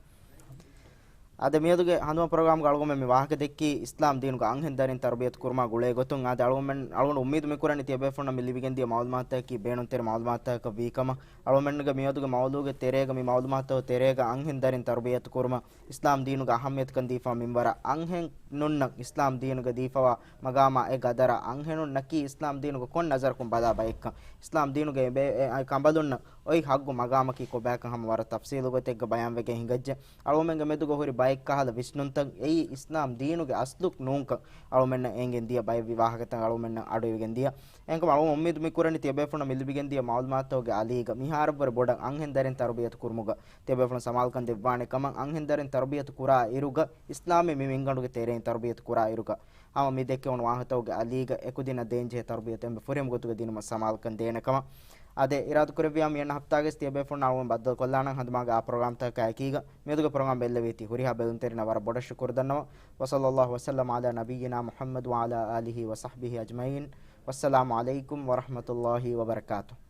އާދެ، މިއަދުގެ ހަނދުމަ ޕްރޮގްރާމްގަ އަޅުގަނޑުމެން މި ވާހަކަ ދެއްކީ، އިސްލާމް ދީނުގަ އަންހެން ދަރިން ތަރުބިޔަތު ކުރުމާ ގުޅޭ ގޮތުން. އާދެ، އަޅުގަނޑުމެން، އަޅުގަނޑު އުއްމީދު މި ކުރަނީ ތިޔަބޭފުޅުންނަށް މި ލިބިގެން ދިޔަ މައުލޫމާތަކީ ބޭނުންތެރި މައުލޫމާތަކަށް ވީ ކަމަށް. އަޅުގަނޑުމެންގެ މިއަދުގެ މައުޟޫގެ ތެރޭގަ މި މައުލޫމާތު ތެރޭގަ އަންހެން ދަރިން ތަރުބިޔަތު ކުރުމަށް އިސްލާމް ދީނުގަ އަހައްމިޔަތުކަން ދީފަ މިންވަރަށް، އަންހެނުންނަށް އިސްލާމް ދީނުގަ ދީފަވާ މަގާމާ އެ ގަދަރަށް، އަންހެނުންނަކީ އިސްލާމް ދީނުގަ ކޮން ނަޒަރަކުން ބަލާ ބައެއްކަން، އިސްލާމް ދީނުގެ އެ ބޭ-، އެ ކަނބަލުންނަށް އޮތް ހައްގު މަގާމަކީ ކޮބާކަން ހަމަ ވަރަށް ތަފްސީލު ގޮތެއްގަ ބަޔާންވެގެން ހިނގައްޖެ. އަޅުގަނޑުމެންގެ މެދުގަ ހުރި ބައެއް ކަހަލަ ވިސްނުންތައް އެއީ އިސްލާމް ދީނުގެ އަސްލު ނޫންކަން އަޅުގަނޑުމެންނަށް އެނގެން ދިޔަ ބައެއް ވި ވާހަކަތައް އަޅުގަނޑުމެންނަށް އަޑުއިވިގެން ދިޔަ. އެހެންކަމުން އަޅުގަނޑު އުއްމީދު މި ކުރަނީ ތިޔަބޭފުޅުންނަށް މި ލިބިގެން ދިޔަ މައުލޫމާތުގެ އަލީގަ މިހާރަށްވުރެ ބޮޑަށް އަންހެން ދަރިން ތަރުބިޔަތު ކުރުމުގަ ތިޔަބޭފުޅުން ސަމާލުކަން ދެއްވާނެ ކަމަށް، އަންހެން ދަރިން ތަރުބިޔަތު ކުރާ އިރުގަ، އިސްލާމީ މި މިންގަނޑުގެ ތެރެއިން ތަރުބިޔަތު ކުރާ އިރުގަ، ހަމަ މި ދެއްކެވުނު ވާހަކަތަކުގެ އަލީގަ އެކުދިންނަށް ދޭންޖެހޭ ތަރުބިޔަތު އެންމެ ފުރިހަމަ ގޮތުގަ ދިނުމަށް ސަމާލުކަން ދޭނެ ކަމަށް. އާދެ، އިރާދަކުރެއްވިޔާ މިއަންނަ ހަފްތާގަސް ތިޔަބޭފުޅުން އަޅުގަނޑު ބައްދަލުކޮށްލާނަން ހަނދުމާގެ އާ ޕްރޮގްރާމްތަކާ އެކީގަ. މިއަދުގެ ޕްރޮގްރާމް ބެއްލެވީތީ ހުރިހާ ބެލުންތެރިންނަށް ވަރަށް ބޮޑަށް ޝުކުރު ދަންނަވަން. وصلى الله وسلم على نبينا محمد وعلى آله وصحبه أجمعين. والسلام عليكم ورحمة الله وبركاته.